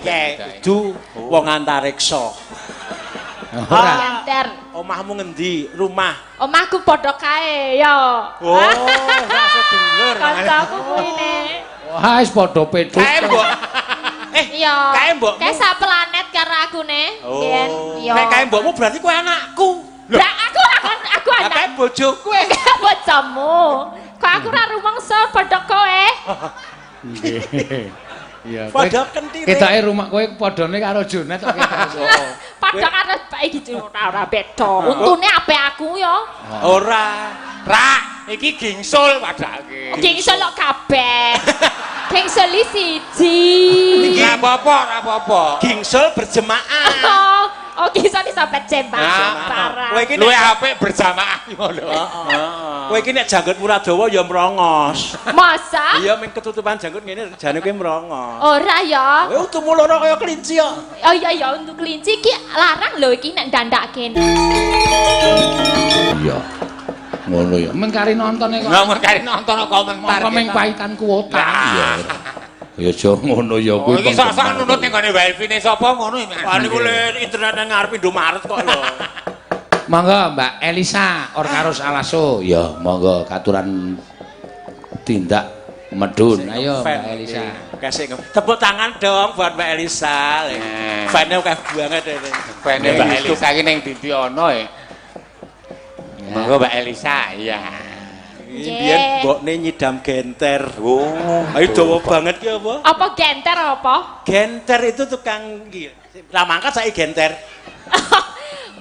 Kedu wong antariksa. Ora. Genter. Omahmu ngendi? Rumah. Omahku padha kae ya. Oh, ora sedulur. Kancaku kuwi ne. Wah, wis padha pedhot. Kae mbok. Eh, Iya. kae mbokmu. Kae sak planet karo aku ne. Oh. Biyen. Iya. Nek kae mbokmu berarti kowe anakku. Lah aku ora aku Lah anak. kae bojoku. Bojomu. Kok aku ora rumangsa padha kowe? Nggih. Iya. Padha kentire. Ketoke rumah kowe padhane karo Junet kok ketok. Padha karo Pak iki ora ora beda. Untune ape aku ya. Ora. Ra, iki gingsul padake. Gingsul kok kabeh. Gingsul siji. Ora apa-apa, ora apa-apa. Gingsul berjemaah. Oh, oh gingsul iso pecembang Nah, parah. Kowe iki Luwih nek apik berjamaah ngono. Kowe iki nek janggut Muradawa ya mrongos. Masa? Iya ming ketutupan janggut ngene jane kowe mrongos. Ora ya. Kowe untumu loro kaya kelinci kok. Oh iya ya untuk kelinci iki larang lho iki nek dandake. Iya. Ngono ya. Men kari nontone kok. Lah mun kari nonton komentar. Mongko ming pahitan kuota. Iya. Ya aja ngono ya Oh, kuwi. iki sok-sok nunut ning gone wifi-ne sapa ngono iki. Wah niku le internet nang ngarep Indomaret kok lho. Monggo Mbak Elisa Orkaros Alaso. Ya, monggo katuran tindak medun. Ayo Mbak Elisa. Kasih tepuk tangan dong buat Mbak Elisa. Fan-nya akeh banget ini. Fane Mbak Elisa iki ning ndi ana ya. Monggo Mbak Elisa, iya. Biyen mbokne nyidam genter. Oh, Ayo dawa banget ki apa? Apa genter apa? Genter itu tukang iki. Lah mangkat saiki genter.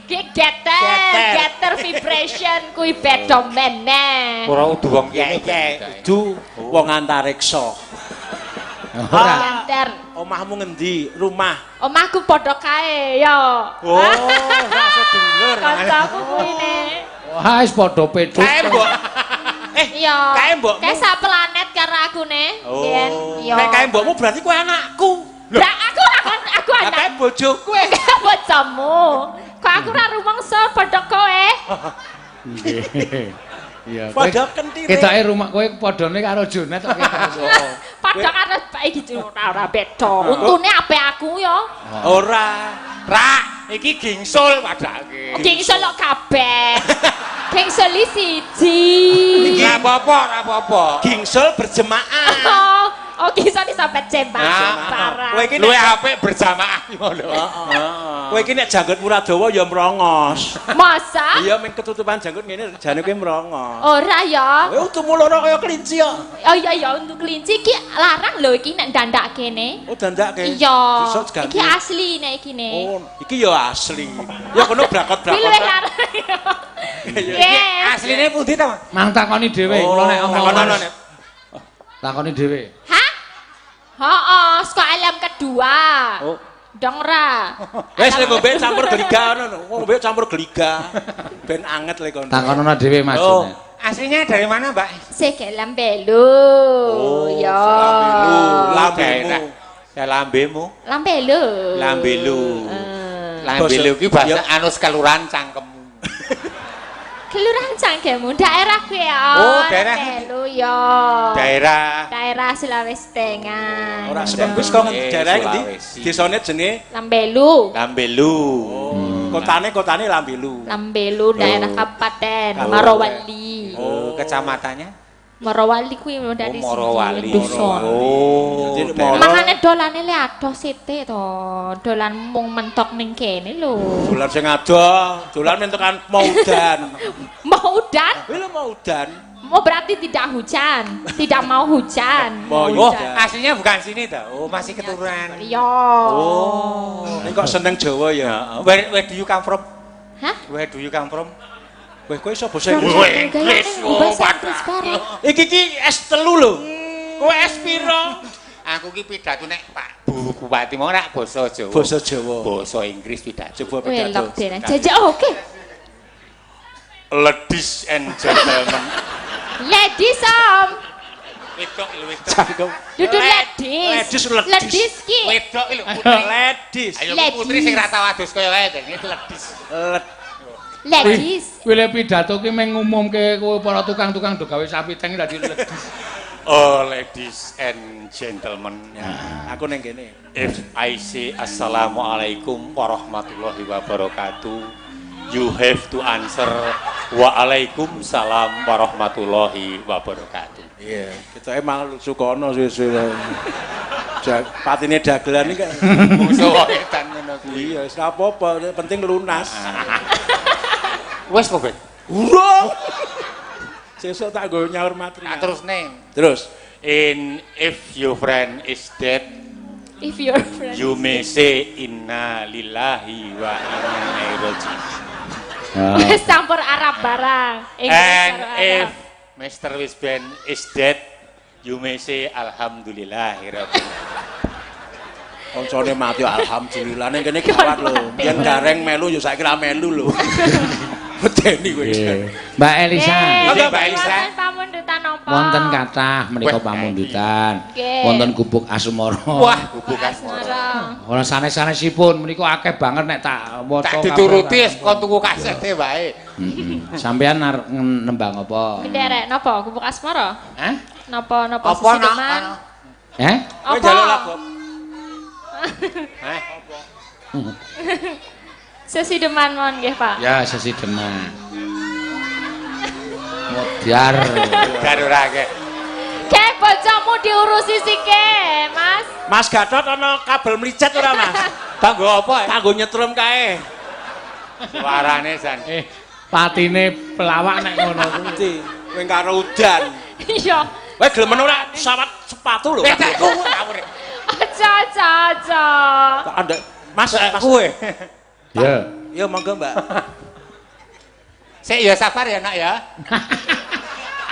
Ki geter, Geter. geter vibration kuwi beda meneh. Ora udu wong kene. Kedu wong antariksa. Ora. Genter. Omahmu ngendi? Rumah. Omahku padha kae ya. Oh, ora sedulur. Kancaku kuwi ne. Wah, wis padha pedhot. Kae mbok. Eh, Iya. kae mbokmu. Kae sak planet karo aku ne. Oh. Biyen. Iya. Nek kae mbokmu berarti kowe anakku. Lah aku ora aku Lah anak. kae bojoku. Bojomu. Kok aku ora rumangsa padha kowe? Nggih. Iya. Padha kentire. Ketoke rumah kowe padhane karo Junet kok ketok. Padha karo Pak iki ora ora beda. Untune ape aku ya. Ora. Ra, iki gingsul padake. Gingsul kok kabeh. Gingsul siji. Ora apa-apa, ora apa-apa. Gingsul berjemaah. Oh, oh gingsul iso pecembang Nah, parah. Kowe iki Luwih nek apik berjamaah ngono. kowe iki nek janggut Muradawa ya mrongos. Masa? Iya ming ketutupan janggut ngene jane kowe mrongos. Ora ya. Kowe untumu loro kaya kelinci kok. Oh iya ya untuk kelinci iki larang lho iki nek dandake ne. Oh dandake. Iya. Bisa diganti. Iki asli nek iki ne. Oh, iki ya asli. Ya kono Kuwi brakot-brakot. luwih larang. Yes. Asline pundi ta, Mas? Mang takoni dhewe, kula nek Oh, omong. takono, nek. Takoni dhewe. Hah? Heeh, saka alam kedua. Oh. Dong ra. Wes lek ngombe campur geliga ngono lho. Ngombe campur geliga. Ben anget lek kono. Takonono dhewe Mas Oh. Junet. Aslinya dari mana, Mbak? Sik Lambelu. Ya. Lambelu, lambemu. Daerah. Ya lambemu. Lambelu. Lambelu. Eh. Lambelu ki bahasa Ya. anus kelurahan cangkemmu. Kelurahan Cangkemmu, daerah kuwi ya. Oh, daerah. Lambelu ya. Daerah Daerah Sulawesi Tengah. Ora sebab wis kok ngendi daerah ngendi? Sulawesi. Desane jenenge Lambelu. Lambelu. Kotane Lambelu. Lambelu daerah kabupaten Kabupaten. Morowali. Oh, kecamatannya? Morowali kuwi dari Oh, Morowali. Dusun. Oh, Jadi daerah. Moro- Makane dolane le adoh sithik to. Dolan mung mentok ning kene lho. Dolan sing adoh, dolan men tekan Maudan. Mau udan? Kuwi lho Maudan. Mau berarti tidak hujan, tidak mau hujan. Mau Oh, hujan. aslinya bukan sini toh. Oh, masih keturunan. Iya. Oh. Ini kok seneng Jawa ya? Where do you come from? Hah? Where do you come from? Weh, kowe iso basa Inggris? Inggris, oh, Bahasa Inggris bareng. Iki ki S3 lho. Kowe S piro? Aku ki pidato nek Pak Bu Bupati mau nek basa Jawa. Basa Jawa. Basa Inggris pidato. Coba pidato. Welok dene. Jajak oke. Ladies and gentlemen. Ladies om. Wedok lho wedok. Cangkem. Dudu ladies. Ladies, ladies. Ladies ki. Wedok lho putri. Ladies. Ayo ki putri sing ra tau adus kaya kae dene ladies. Ladies. Kuwi le pidato ki meng ngumumke kowe para tukang-tukang do gawe sapi teng dadi ledis. Oh, ladies and gentlemen. Aku ning kene. If I say assalamualaikum warahmatullahi wabarakatuh, you have to answer waalaikumsalam warahmatullahi wabarakatuh. Iya, kita emang lucu kono suwe-suwe. Patine dagelan iki kan mungsuh edan ngono kuwi. Iya, wis ora apa-apa, penting lunas. Wis kok, Bet. Urung. Sesuk tak nggo nyaur material. Terus neng. Terus, in if your friend is dead, if your friend you may say inna lillahi wa inna ilaihi raji'un. Wis campur Arab barang. And if Mr. Wisben is dead, you may say alhamdulillahirabbil alamin. Koncone mati alhamdulillah ning kene gawat lho. Yen gareng melu ya saiki ra melu lho. Medeni kowe. Mbak Elisa. Mbak Elisa. Wonten pamundutan napa? Wonten kathah menika pamundutan. Wonten gubuk asmara. Wah, gubuk asmara. Ora sanes-sanesipun menika akeh banget nek tak waca. Tak dituruti wis kon tuku kasete wae. Heeh. Sampeyan nembang apa? Nderek napa gubuk asmara? Hah? Napa napa sesideman? Heh? Apa? Njaluk lagu. Hah? Apa? Sesideman mon nggih, Pak. Ya, sesideman. Modar. Modar ora akeh. Ke bojomu diurusi sike, Mas. Mas Gatot ana kabel mlicet ora, Mas? Kanggo apa? Kanggo nyetrum kae. Suarane jan. Patine pelawak nek ngono kuwi. Kowe karo udan. Iya. Kowe gelem ora sawat sepatu lho. Nek ku ngawur. Aja aja aja. Tak andek. Mas, Mas kowe. Ya. Ya monggo, Mbak. Sik ya sabar ya, Nak ya.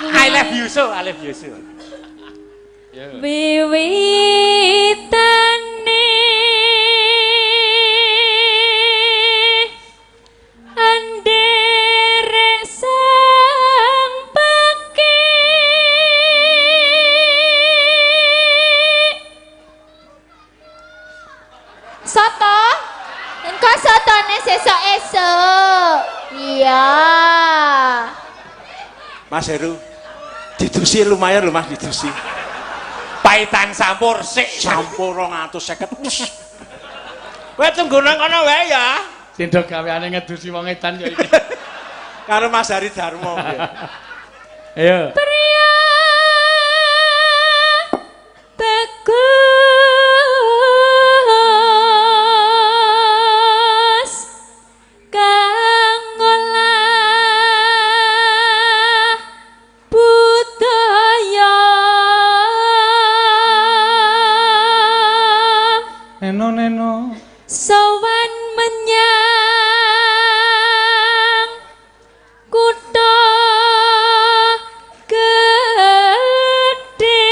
I love you so, I love you so. Wiwitane anderek sang peke soto engko sotone sesuk esuk. Iya. Mas Heru, didusi lumayan lho Mas, didusi. Paitan sampur sik sampur 250. Kowe tunggu nang kono wae ya. Sing do gaweane ngedusi wong edan ya iki. Karo Mas Hari Darmo. Ayo. Pria bagus kang ngolah budaya. Neno neno sowan menyang kutha gedhe.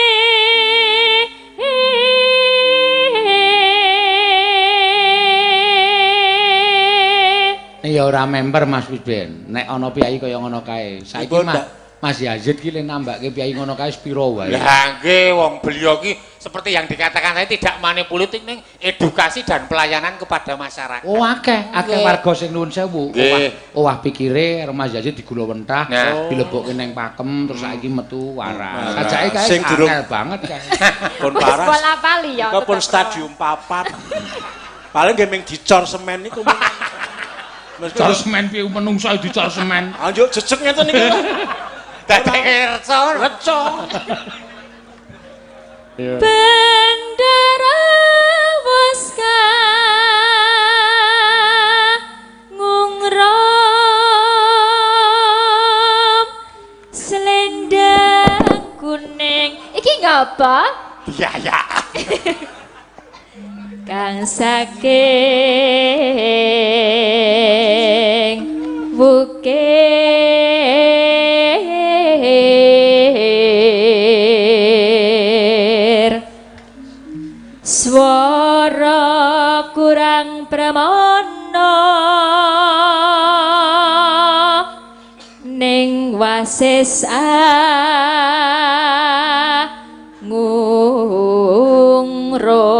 Ya ora member Mas Wisben. Nek ana piyayi kaya ngono kae. Saiki Mas Yazid ki le nambake piyayi ngono kae sepiro wae. Lah nggih wong beliau ki seperti yang dikatakan saya tidak manipolitik ning edukasi dan pelayanan kepada masyarakat. Oh akeh, akeh warga sing nuwun sewu. Owah pikire karo Mas Yazid digula wentah, dilebokke ning pakem terus saiki metu waras. Sajake kae sing akeh banget kae. Pun parah. Bola-bali ya. Pun stadium 4. Paling nggih ming dicor semen niku. Cor semen piye menungso dicor semen. Ah njuk jejeg ngeten iki. Dadeke reca. Reca. Bendera waska ngungrom selendang kuning. Iki ngapa? Biaya. Kang saking wukir swara kurang pramana ning wasis ngungro.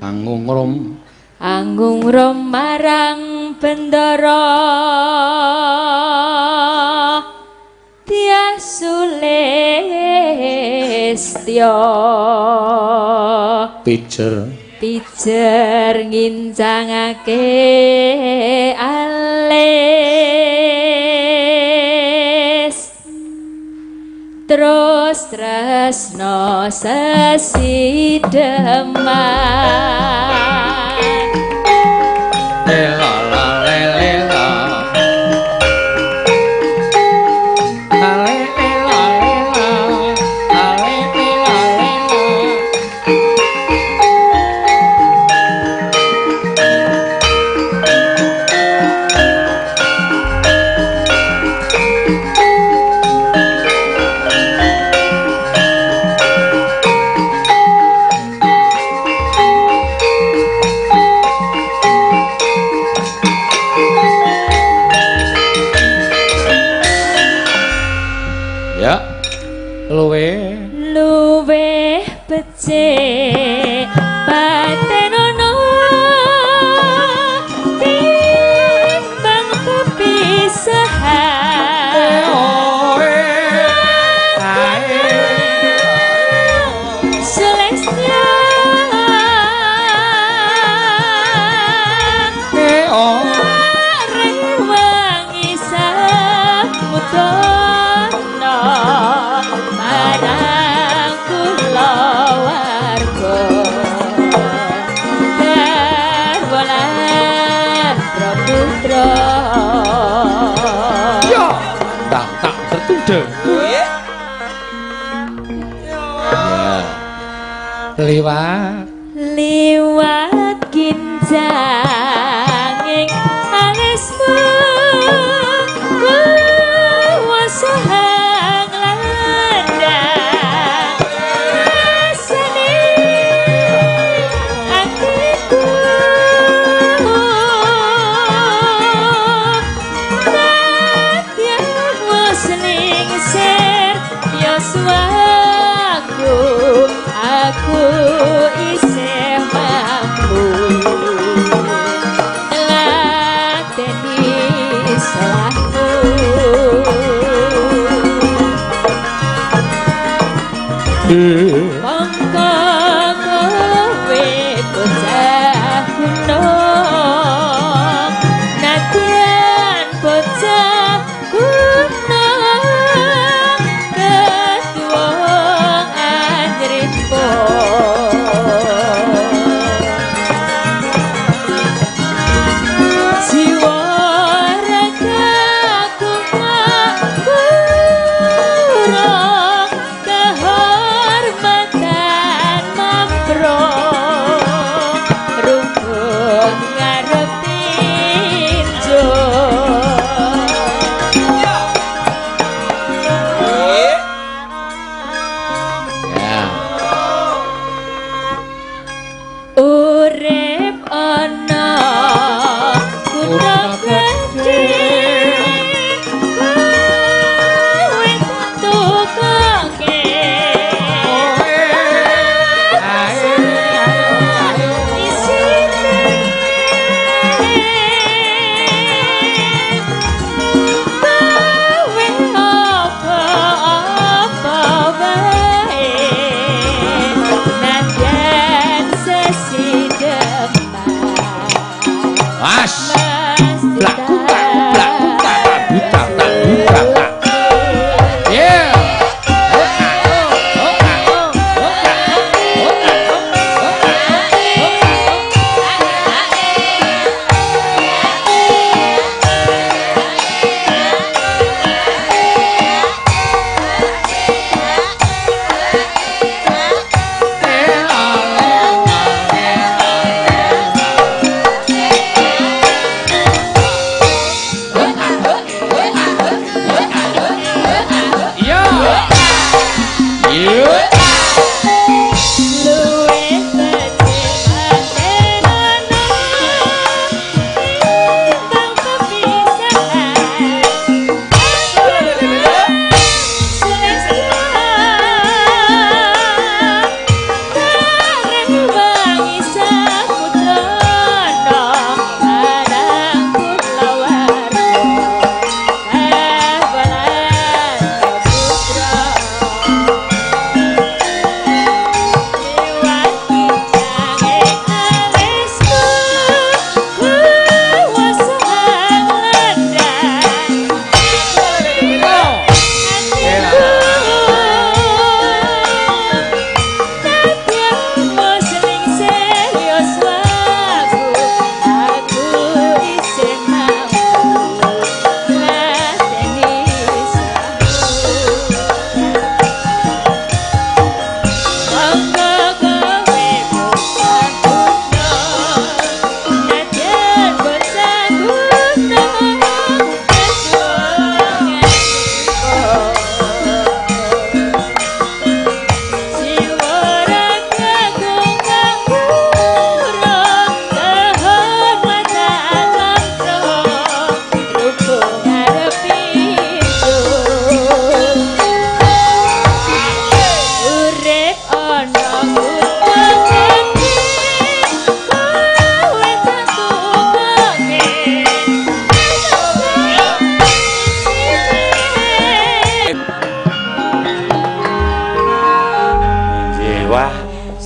Angungrum angungrum marang bendara Sulistya Pijer pijer ngincangake alis terus tresno sesideman. Luwe becik patenono timbang pepisahan Sulistya rewangi samudana marang kulawarga garwa lan putra. Ya, tak tak tertunda. Ya. Liwat liwat ginjanging alismu kuwasa hang landang rasane atiku nadyan wis lingsir yuswaku aku isih mampu ngladeni salahku. Mongko kowe bocah gunung nadyan bocah gunung ketuwung anjripo. Jiwa ragaku tak kurang kehormatan mamprung rukun ngarep tinju. Ya. Urip ana kutha gedhe kowe tak tukoke isine kowe apa-apa wae nadyan sesideman. Mas. Blak kutak blak kutak tak buta tak buta tak. Yeah.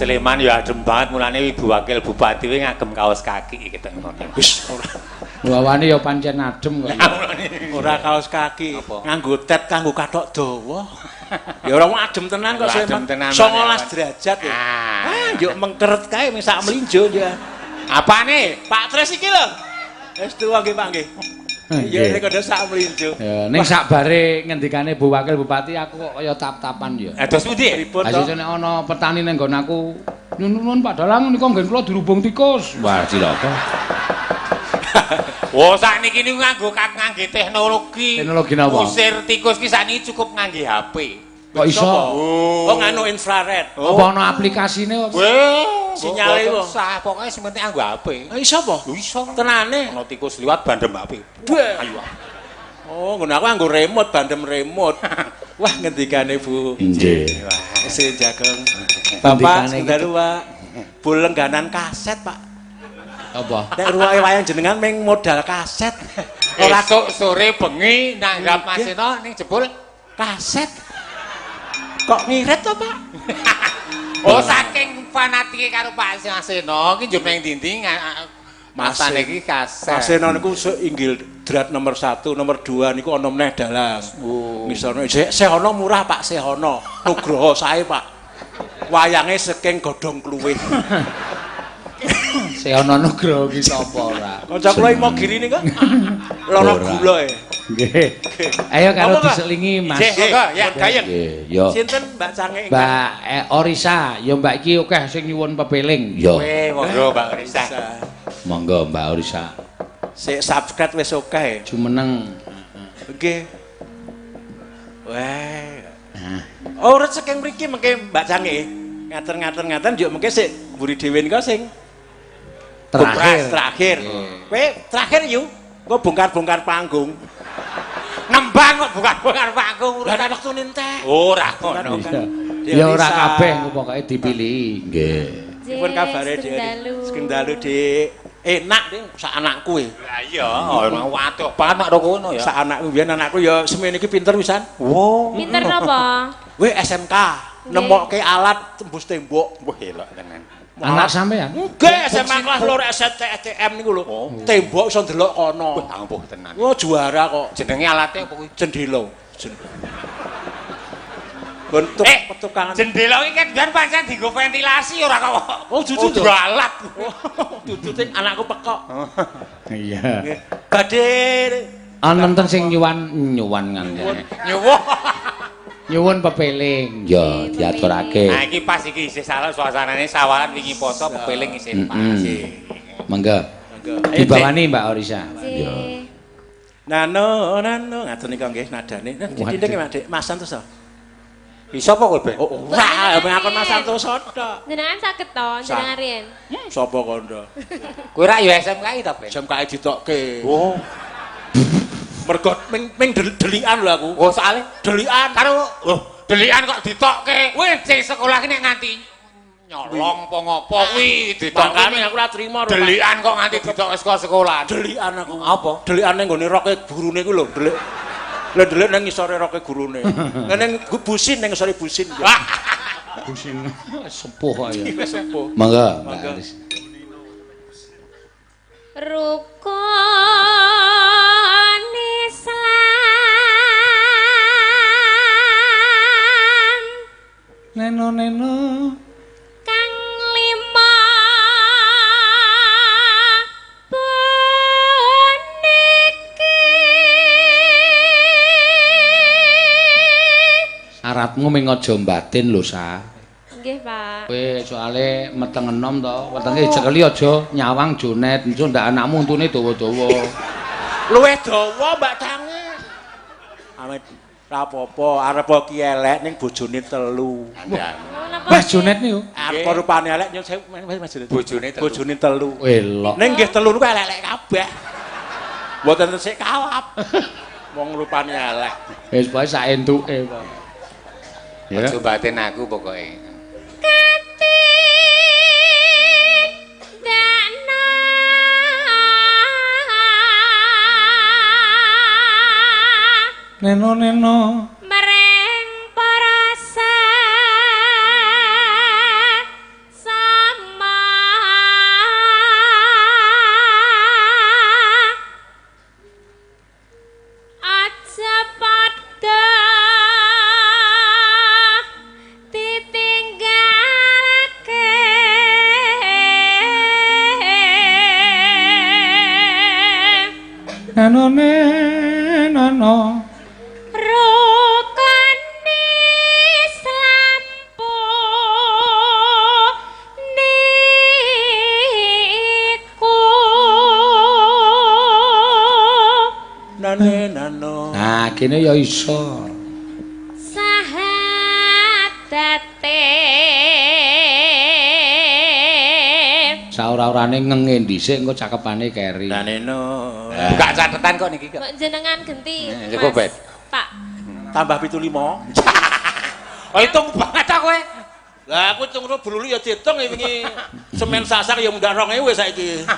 Sleman ya adem banget mulane Ibu Wakil Bupati kuwi ngagem kaos kaki gitu ngono. Wis ora Wawane ya pancen adem kok. ora kaos kaki, Apa? nganggo tet kanggo kathok dawa. Ya ora wong adem tenan kok Adem Sleman. tenan, 19 derajat ya. Ah. Ah, njuk mengkeret kae ming sak mlinjo ya. Apane? Pak Tris iki lho. Wis tuwa nggih Pak nggih. Iya Nggih. nek kada sak mlinjo. Ya, ning sakbare ngendikane Bu Wakil Bupati aku kok kaya tap-tapan ya. Terus pundi? Pripun to? Lah nek ana petani ning nggon aku, nyuwun Pak Dalang nika nggen kula dirubung tikus. Wah, cilaka. Wah, sakniki niku nganggo ngangge teknologi. Teknologi napa? Usir tikus ki sakniki cukup ngangge HP. Kok iso? Oh, nganu infrared. Apa ana aplikasine apa? Weh, Sinyale mboten kok. sah, pokoke sing penting nganggo HP. Ah, iso apa? Lho iso. Tenane. Ana tikus liwat bandem HP. Duh. Ayo. Oh, ngono aku nganggo remote, bandem remote. Wah, ngendikane Bu. Nggih. Sing jagong. Bapak Ngendikane sebentar, Pak. Bu lengganan kaset, Pak. Apa? Nek ruwake wayang jenengan ming modal kaset. Ora Esuk sore bengi nanggap Nggih. Maseno ning jebul. kaset. Kok ngirit to, Pak? Oh, saking fanatike karo Pak Maseno ki njur ning dinding masane iki kaset. Maseno niku inggil drat nomor 1, nomor 2 niku ana meneh dalang. Oh. Misalnya Sehono murah Pak Sehono. Nugroho sae Pak. Wayange saking godhong kluwih. Sehono Nugroho ki sapa ora? Kanca kula Imogiri niku. Loro Ora. gula e. Nggih. Ayo karo Apa, Pak? diselingi Mas. Nggih, monggo ya gayeng. Nggih, yo. Sinten Mbak Cange ingkang Mbak Orisa, ya Mbak iki akeh sing nyuwun pepeling. Yo. Weh, monggo Mbak Risa. Monggo Mbak Orisa. Sik subscribe wis akeh. Jumeneng. Nggih. Wah. Oh, urut saking mriki mengke Mbak Cange. Ngaten-ngaten-ngaten njuk mengke sik mburi dhewe nika sing Terakhir. Terakhir. Kowe terakhir yu. Engko bongkar-bongkar panggung. Nembang kok bukan-bukan panggung Lah urusan. wektune entek. Ora ngono. Iya. Ya ora kabeh engko pokoke dipilih. Nggih. Pripun kabare, Dik? Sugeng dalu, Dik. Enak, Dik, sak anakku e. Lah iya, emang waduh banget mak kono ya. Sak anakku biyen anakku ya semene iki pinter pisan. Wo. Pinter napa? Weh SMK, nemokke alat tembus tembok. Wah, elok tenan. Anak sampean? Nggih, SMA kelas loro STM niku lho. Tembok iso ndelok kono. Wah, ampuh tenan. Wah, juara kok. Jenenge alate apa kuwi? Jendela. Bentuk petukangan. Jendela iki kan biyen pancen dienggo ventilasi ora kok. Oh, dudu to? alat. Dudu sing anakku pekok. Iya. Nggih. Badhe Ana enten sing nyuwan nyuwan ngene. Nyuwun. Nyuwun pepeling. Ya, diaturake. Nah, iki pas iki isih salah suasanane sawalan wingi poso pepeling isih pas. Monggo. Dibawani Mbak Orisa. Ya. Nano nano ngaten nika nggih nadane. Nah, dinding Mas Dik, Mas Santoso. Iso apa kowe, Ben? Oh, ora, ngakon Mas Santoso tok. Jenengan saged to, jenengan riyen. Sapa kandha? Kowe ra ya SMKI ta, Ben? SMKI ditokke. Oh. Mergo ming delikan lho aku. Oh, soalé Delikan. karo oh, delikan kok ditokke. Wih, sing sekolah ki nek nganti nyolong apa ngopo kuwi ditokke. Makane aku ora trimo. Delikan kok nganti ditokke saka sekolah. Delikan aku. Apa? Delikan ning nggone roke gurune kuwi lho, delik. Lho delik nang ngisore roke gurune. Ning busin ning ngisore busin. Busin sepuh ya. Wis sepuh. Monggo Mbak Aris. Rukun Islam Neno neno kang lima puniki syaratmu ming aja mbatin lho Sa. Nggih, Pak. Kowe soale meteng enom to, wetenge cekeli aja nyawang jonet, engko ndak anakmu untune dawa-dawa. Luwih dawa Mbak Tange. Amit ra apa-apa, arep ki elek ning bojone telu. Wah, jonet niku. Arep rupane elek nyun sewu Mas Jonet. Bojone telu. Bojone telu. Elok. Ning nggih telu niku elek-elek kabeh. Mboten sik kalap. Wong rupane elek. Wis pokoke sak entuke, Pak. Ya. Aja batin aku pokoke. Katindakna Neno neno mering para Nano nano Rukun Islam niku. Nane nano. Nah, kene ya iso. Sahadate. Saora-orane ngenge dhisik engko cakepane keri. Nane no. Buka catetan kok niki kok. Mbok jenengan genti. Cukup, Mas. Ben. Pak. Tambah 75. Oh, hitung banget ta kowe. Lah aku hitung bululu ya diitung ya wingi semen sasak ya mundak 2000 saiki.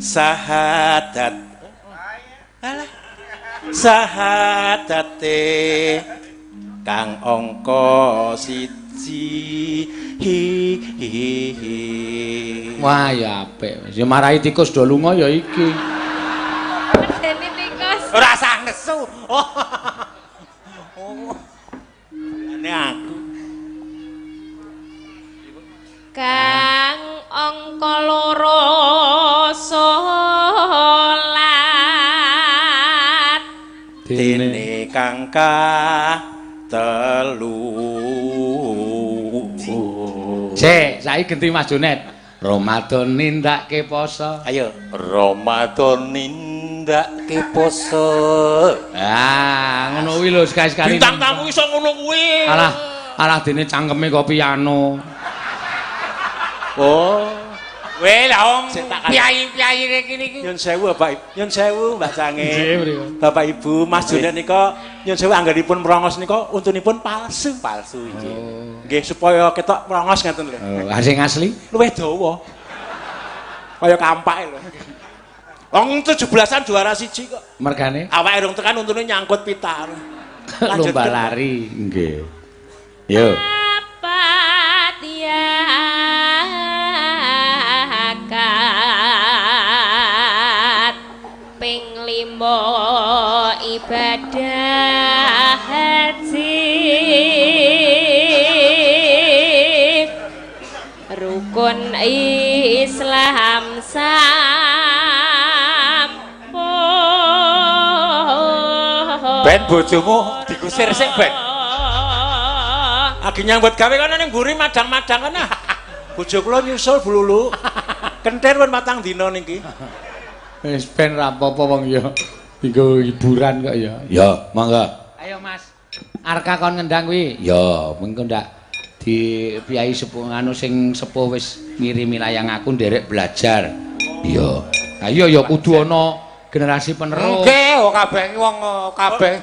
Sahadat. Alah. Sahadate kang angka 1 hi hi hi. Wah, ya apik. Ya marahi tikus do lunga ya iki. Medeni tikus. Ora usah nesu. Oh. Ane aku. Kang angka 2 salat. Dene kang telu. Sik, saiki genti Mas Junet. Ramadan nindakake poso. Ayo. Ramadan nindakake poso. Ah, ngono kuwi lho sekali-sekali. Bintang tamu iso ngono kuwi. Alah, alah dene cangkeme kok piano. Oh. Weh lah wong Sik, tak kandhani. piyayi-piyayi iki niki. Nyun sewu Bapak, nyun sewu Mbak Sange. Nggih, mriku. Bapak Ibu, Mas Junet nika nyun sewu anggenipun mrongos nika untunipun palsu. Palsu iki. Nggih, supaya ketok mrongos ngaten lho. Oh, sing asli Luwih dawa. Kaya kampake lho. Wong 17-an juara 1 kok. mergane Awake rung tekan untune nyangkut pita. Lanjut lomba lari. Nggih. Yo. Papat yakat ping 5 ibadah haji rukun Islam sampun. Ben bojomu dikusir sik ben. Agi nyambut gawe kono ning mburi madang-madang kono. Bojo kula nyusul Bu Lulu. Kentir pun patang dina niki. Wis ben ra apa-apa wong ya. Dinggo hiburan kok ya. Ya, monggo. Ayo Mas. Arka kon ngendang kuwi. Ya, mengko ndak di piyai sepuh anu sing sepuh wis ngirimi layang aku nderek belajar. Iya. Ha iya ya kudu ana generasi penerus. Nggih, wong kabeh iki wong kabeh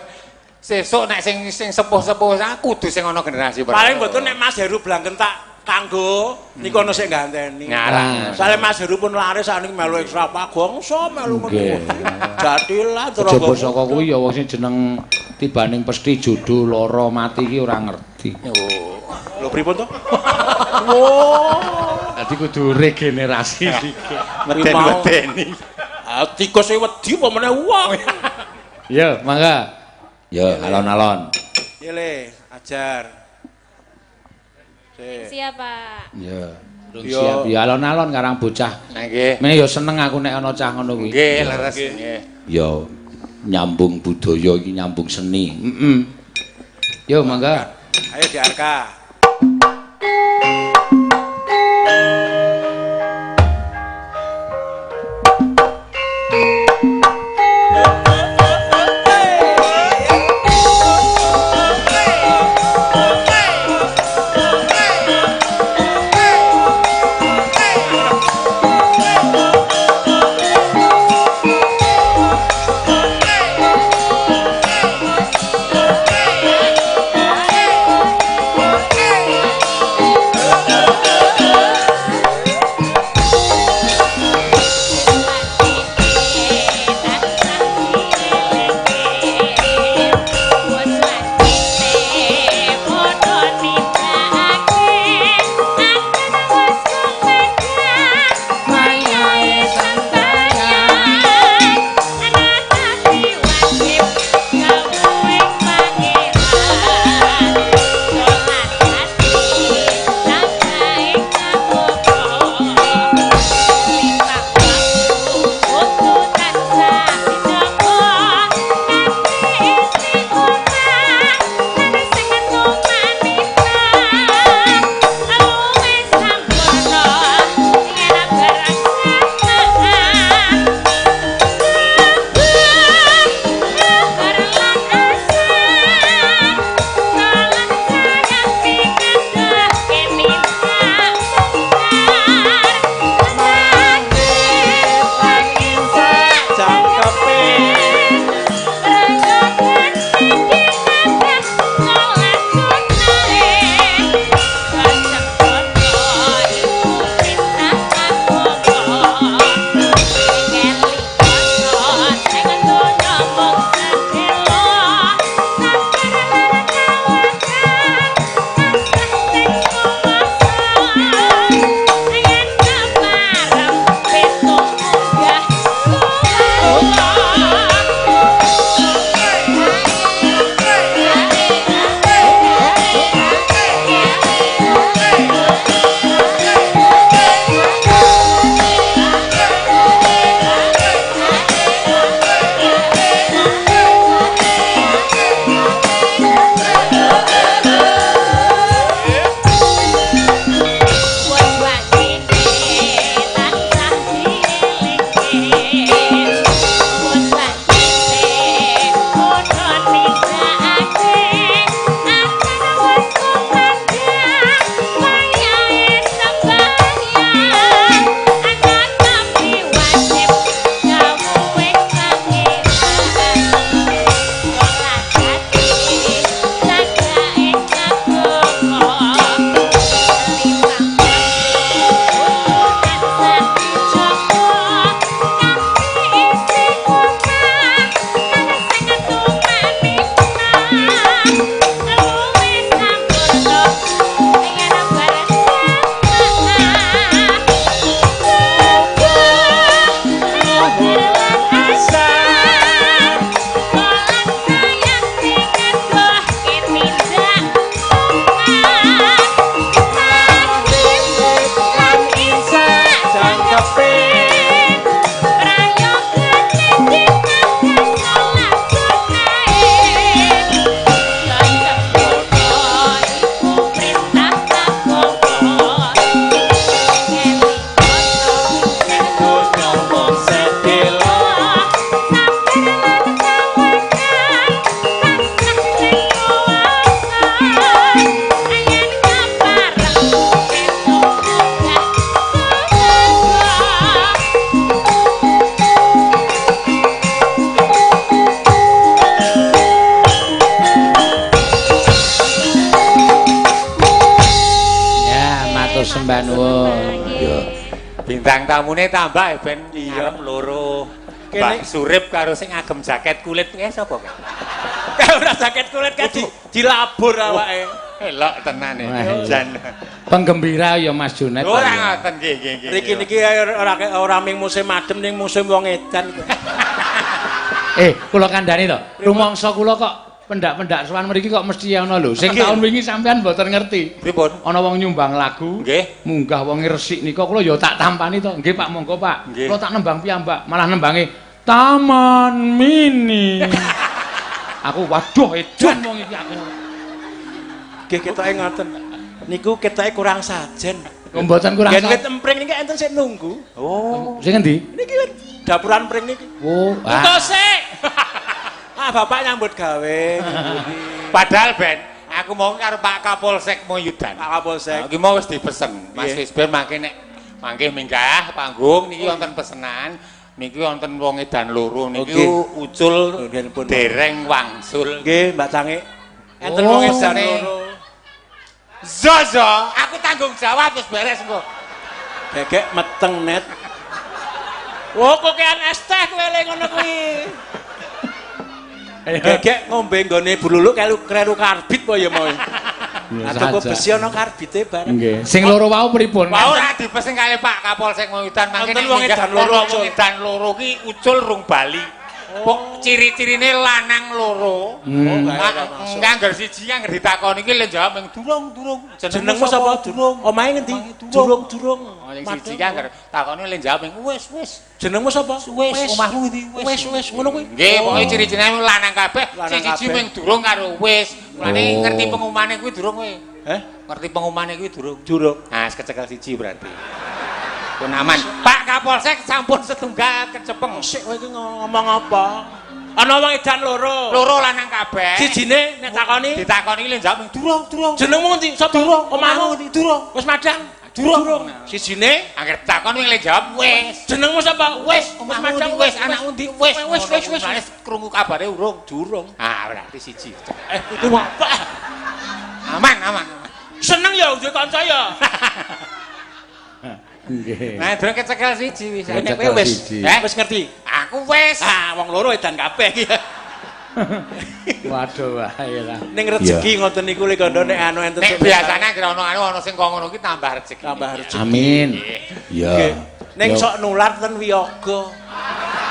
sesuk nek sing sing sepuh-sepuh kudu sing ana generasi penerus. Paling mboten nek Mas Heru blangken tak kanggo niku ana sing ganteni. Ngarang. Sale Mas Heru pun laris sakniki melu ekstra pagongso melu Nggih. Jatilan Kejaba saka kuwi ya wong sing jeneng tibaning pesti jodoh lara mati iki ora ngerti. Lho pripun to? Dadi kudu regenerasi dikit. Meden-medeni. Ah tikus e wedi apa meneh wong. Ya, mangga. Ya, alon-alon. Iya le, ajar. Sik. Siap, Pak. Ya. Durung Yo. siap ya alon-alon karang bocah. Nah nggih. Mene ya seneng aku nek ana cah ngono kuwi. Nggih, leres nggih. Ya nyambung budaya iki nyambung seni. Heeh. Yo mangga. Ayo di Arka. Sembah nuwun. Ya. Bintang tamune tambah ben Iya. arep loro. Kene- Mbak Surip karo sing agem jaket kulit kae sapa kae? Kae ora jaket kulit kae dilabur awake. Elok tenan Wah, e. iya. Jan. Penggembira ya Mas Junet. Ora ngoten nggih nggih nggih. Riki niki ora ming musim adem ning musim wong edan kok. Kula kandhani to. Rumangsa kula kok pendak-pendak sowan mriki kok mesti ana lho. Sing taun wingi sampean mboten ngerti. Pripun? Ana wong nyumbang lagu. Nggih. Munggah wong resik nika kula ya tak tampani to. Nggih Pak, monggo Pak. Nggih. Kula tak nembang piyambak, malah nembange Taman Mini. Aku waduh edan wong iki aku. Nggih ketoke ngoten. Niku ketoke kurang sajen. Kok mboten kurang Gen wit empring niki enten sing nunggu. Oh. Sing endi? Niki wit dapuran pring niki. Oh, Engko sik. Ah bapak nyambut gawe. Padahal Ben, aku mau karo Pak Kapolsek Moyudan. Pak Kapolsek. Iki mau wis dipesen. Mas Nggih. wis ben mangke nek mangke minggah panggung niki wonten pesenan. Niki wonten wong edan loro niki Oke. ucul Nggih, pun. dereng wangsul. Nggih, Mbak Cange. Enten Oh. wong edan loro. Zozo, aku tanggung jawab wis beres engko. Gegek meteng net. Wo kokean es teh kowe le ngono kuwi. Gegek ngombe nggone Bu Luluk kelu kleru karbit apa ya mau. Ya, Atau saja. besi ana karbite bareng. Nggih. Sing loro wau pripun? Wau ora dipesen kali Pak Kapolsek Moyudan mangke Wonten nek wong minggah edan loro, ana Ucul. wong edan loro ki ucul rung bali. Pok ciri-cirine lanang loro. Hmm. Oh, kae ora masuk. Ngangger siji angger ditakoni ki le jawab ming durung durung. Jenengmu sapa? Durung. Omahe ngendi? Durung. Durung-durung. Oh, sing siji ki angger takoni le jawab ming wis wis. Jenengmu sapa? Wis omahmu ngendi? Wis wis ngono kuwi. Nggih, pokoke ciri-cirine lanang kabeh. Lanang Sing siji kabeh. ming durung karo wis. Mulane Oh. ngerti pengumumane kuwi durung kowe. Eh? Ngerti pengumumane kuwi durung. Durung. Nah, kecekel siji berarti. Pun aman. Pak Kapolsek sampun setunggal kecepeng. Sik kowe iki ngomong apa? Ana wong edan loro. Loro lanang kabeh. Sijine nek takoni Ditakoni le jawab ming durung durung. jenengmu ngendi? Sapa? Durung. Omahmu ngendi? Durung. Wis madang? Durung. Sijine Angger takoni le jawab wis. jenengmu sapa? Wis, wis Omahmu madang ngendi? Wis, anakmu ngendi? Wis. Wis wis wis. Mulane krungu kabare urung. Durung. Ah, berarti siji. Eh, itu apa? Aman, aman. aman. Seneng ya duwe kanca ya. Nggih. Nah, durung kecekel siji wis. Nek kowe wis Siji. Eh? wis ngerti. Aku wis. Ah, wong loro edan kabeh iki. Waduh wae lah. Ning rejeki ngoten niku lek kandha nek anu enten Nek sing biasane anggere ana anu ana sing kok ngono ki tambah rezeki. tambah rejeki. Amin. Nggih. Ya. Ning sok nular ten wiyaga.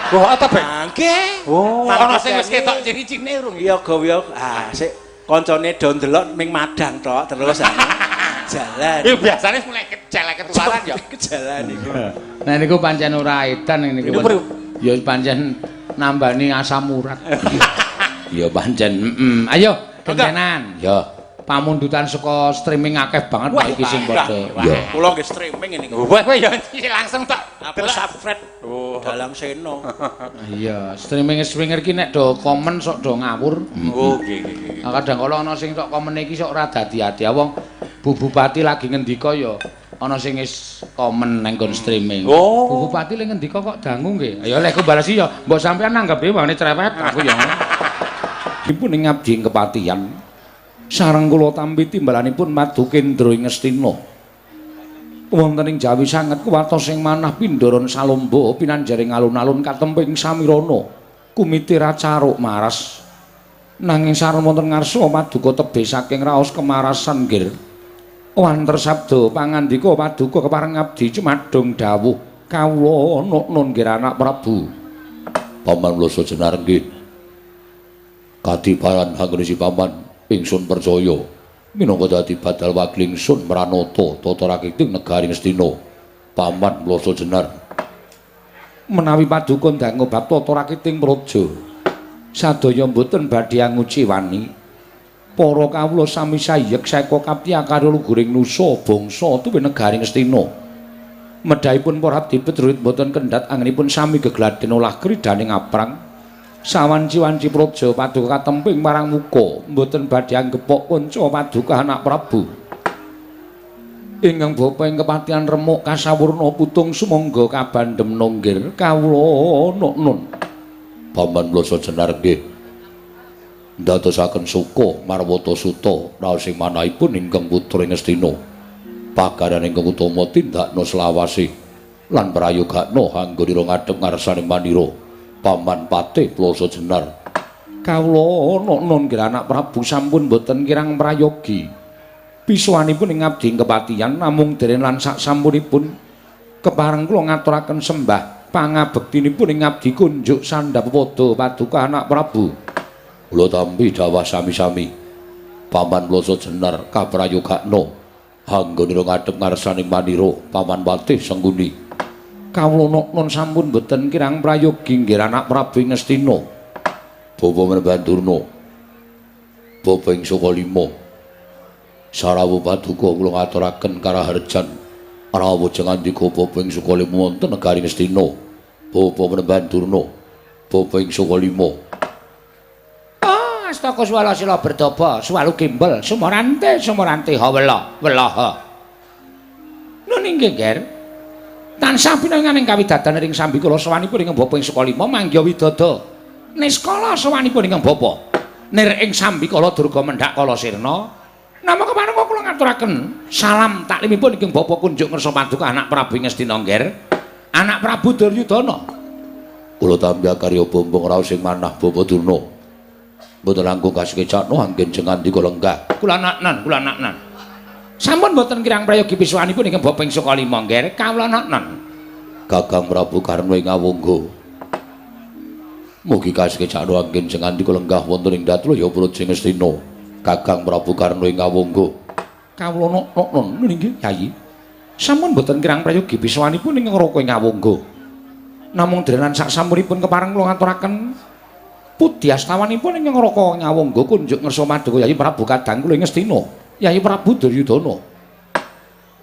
Wah, apa, Ben? Ah, nggih. Oh, ana sing wis Mangkane ketok ciri-cirine urung. Wiyaga wiyaga. Ah, sik koncone do ndelok ming madang tok terus anu. Jalan. Iku biasane mulai kecel ketularan ya. Jalan iku. Nah niku pancen ora edan niku. Niku priwe? Ya pancen nambani asam urat. Ya pancen, heeh. Ayo gentenan. Ya. Pamundutan saka streaming akeh banget Wah, iki sing padha. Ya. Kula nggih streaming ini. Wah, kowe ya langsung tok. Aku subscribe. Oh. Dalang Seno. Iya, streaming streamer ki nek do komen sok do ngawur. Oh, nggih nggih nggih. Nah, kadang kala ana sing tok komen iki sok ora dadi ati. Wong Bu Bupati lagi ngendika ya ana sing wis komen nang nggon streaming. Oh. Bu Bupati le ngendika kok dangu nggih. Ayo lek ku balesi ya mbok sampean nanggep dhewe wani cerewet aku ya. Dipun ing ngabdi ing kepatihan. Sareng kula tampi timbalanipun Madukendra ing Ngastina. Wonten ing Jawi sanget kuwatos ing manah pindharan salomba pinanjaring alun-alun katemping samirana. Kumiti racaruk maras. Nanging sareng wonten ngarsa paduka tebih saking raos kemarasan nggir. Wanter sabda pangandika paduka kepareng abdi cumadung dawuh kawula nun nggir anak Prabu. Paman Mloso Jenar nggih. Kadiparan hanggenisi paman ingsun percaya minangka dadi badal wagil ingsun mranata tata rakiting negari Ngastina. Paman Mloso Jenar. Menawi paduka ndangu bab tata rakiting praja sadaya mboten badhe anguciwani. Para kawula sami sayek seka kapti karya luguring nusa bangsa tuwin negari Ngastina. Medhahipun para abdi prajurit mboten kendhat anggenipun sami gegladen olah kridaning aprang. Sawanci-wanci praja paduka katemping marang muka mboten badhe anggepok kanca paduka anak Prabu. Ingkang bapa ing kepatihan remuk kasawurna putung sumangga kabandhem nonggir kawula nun. Paman Mloso Jenar nggih. Ndadosaken suka marwata suta raos ing manahipun ingkang putra ing Ngastina. Pakaryan ingkang utama tindakna selawase lan prayogakna anggonira ngadhep ngarsaning manira. Paman Patih Ploso Jenar. Kawula non nggih anak Prabu sampun boten kirang prayogi. Pisuwanipun ing abdi kepatihan namung dereng lan sak sampunipun kepareng kula ngaturaken sembah pangabektinipun ing abdi kunjuk sandhap pada paduka anak Prabu. Kula tampi dawah sami-sami. Paman Ploso Jenar kaprayogakna anggonira ngadhep ngarsaning manira Paman Patih Sengkuni. Kawula non sampun boten kirang prayogi nggih anak Prabu ing Ngastina. Bapa Menemban Durna. Bapa ing Sukalima. Sarawuh paduka kula ngaturaken karaharjan rawuh jengandika bapa ing Sukalima wonten negari Ngastina. Bapa Menemban Durna. Bapa ing Sukalima. Ah, astaka swala sila berdaba, swalu gembel, sumorante sumorante hawela, welaha. Nun inggih, Ger. Tansah pinanganing kawidadan ring sambikala sowanipun ingkang bapa ing Sukalima manggiha widada. Niskala sowanipun ingkang bapa nir ing sambikala durga mendhak kala sirna. Nama kepareng kula ngaturaken salam taklimipun ingkang bapa kunjuk ngersa paduka anak Prabu Ngastina Ngger, anak Prabu Duryudana. Kula tampi karya bombong raos sing manah Bapa Durna. Mboten langkung kasekecakno anggen jengandika lenggah. Kula naknan, kula naknan. Sampun mboten kirang prayogi pisuwanipun ingkang bapa ing Sukalima Ngger, kawula naknan. Kakang Prabu Karna ing Awangga. Mugi kasekecakno anggen jengandika lenggah wonten ing Datlaya Praja Ngastina. Kakang Prabu Karna ing Awangga. Kawula naknan inggih Yayi. Sampun mboten kirang prayogi pisuwanipun ingkang Raka ing Awangga. Namung drenan sak sampunipun kepareng kula ngaturaken pudyastawanipun ingkang Raka ing Awangga kunjuk ngersa paduka Yayi Prabu kadang kula ing Ngastina, Yayi Prabu Duryudana.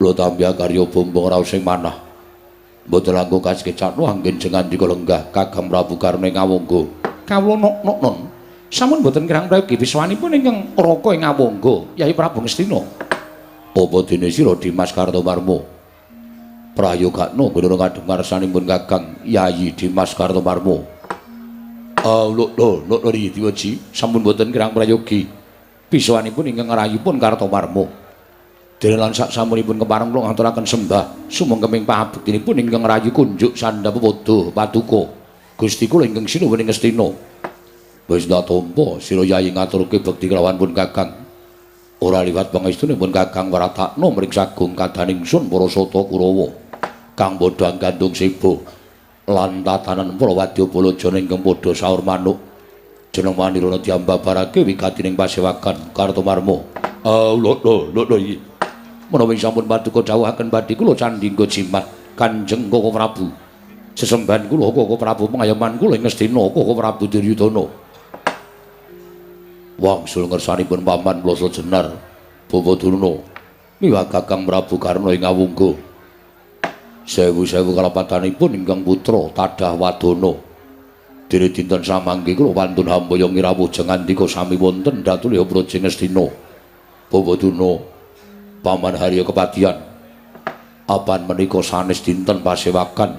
Kula tampi karya bombong raos sing manah. Mboten langkung kasekecakno anggen jengandika lenggah Kakang Prabu Karna ing Awangga. Kawula naknan sampun mboten kirang prayogi pisuwanipun ingkang Raka ing Awangga, Yayi Prabu Ngastina. Apa dene sira Dimas Kartomarmo? Prayogakna ngene ngadhep ngarsanipun Kakang Yayi Dimas Kartomarmo. Ah, lho lho lho Diwaji, sampun mboten kirang prayogi pisuwanipun ingkang ngrayipun Kartomarmo. Dene lan sak sampunipun kepareng kula ngaturaken sembah sumengkeming pangabektinipun ingkang ngrayi kunjuk sandhap padha paduka Gusti kula ingkang sinuwun ing Ngastina. Wis tak tampa sira Yayi ngaturke bekti kelawan pun Kakang. Ora liwat pangestune pun Kakang waratakna mring sagung kadaning sun para sata Kurawa kang padha gandung seba lan tatanan para wadyabala jana ingkang padha saur manuk. Jeneng manirana diambabarake wigatining pasewakan Kartomarmo. Ah, lho lho lho iki. Menawi sampun paduka dawuhaken badhe kula candhingga jimat Kanjeng Koko Prabu. Sesembahan kula Koko Prabu pengayoman kula ing Ngastina Koko Prabu Duryudana. Wangsul ngersanipun Paman Ploso Jenar Bapa Durna miwah Kakang Prabu Karna ing Awangga. Sewu-sewu kalapatanipun ingkang putra Tadah Wadana. Dene dinten samangke kula wantun hambaya ngirawuh jengandika sami wonten Datulya Praja Ngastina. Bapa Durna Paman Harya Kepatihan apan menika sanes dinten pasewakan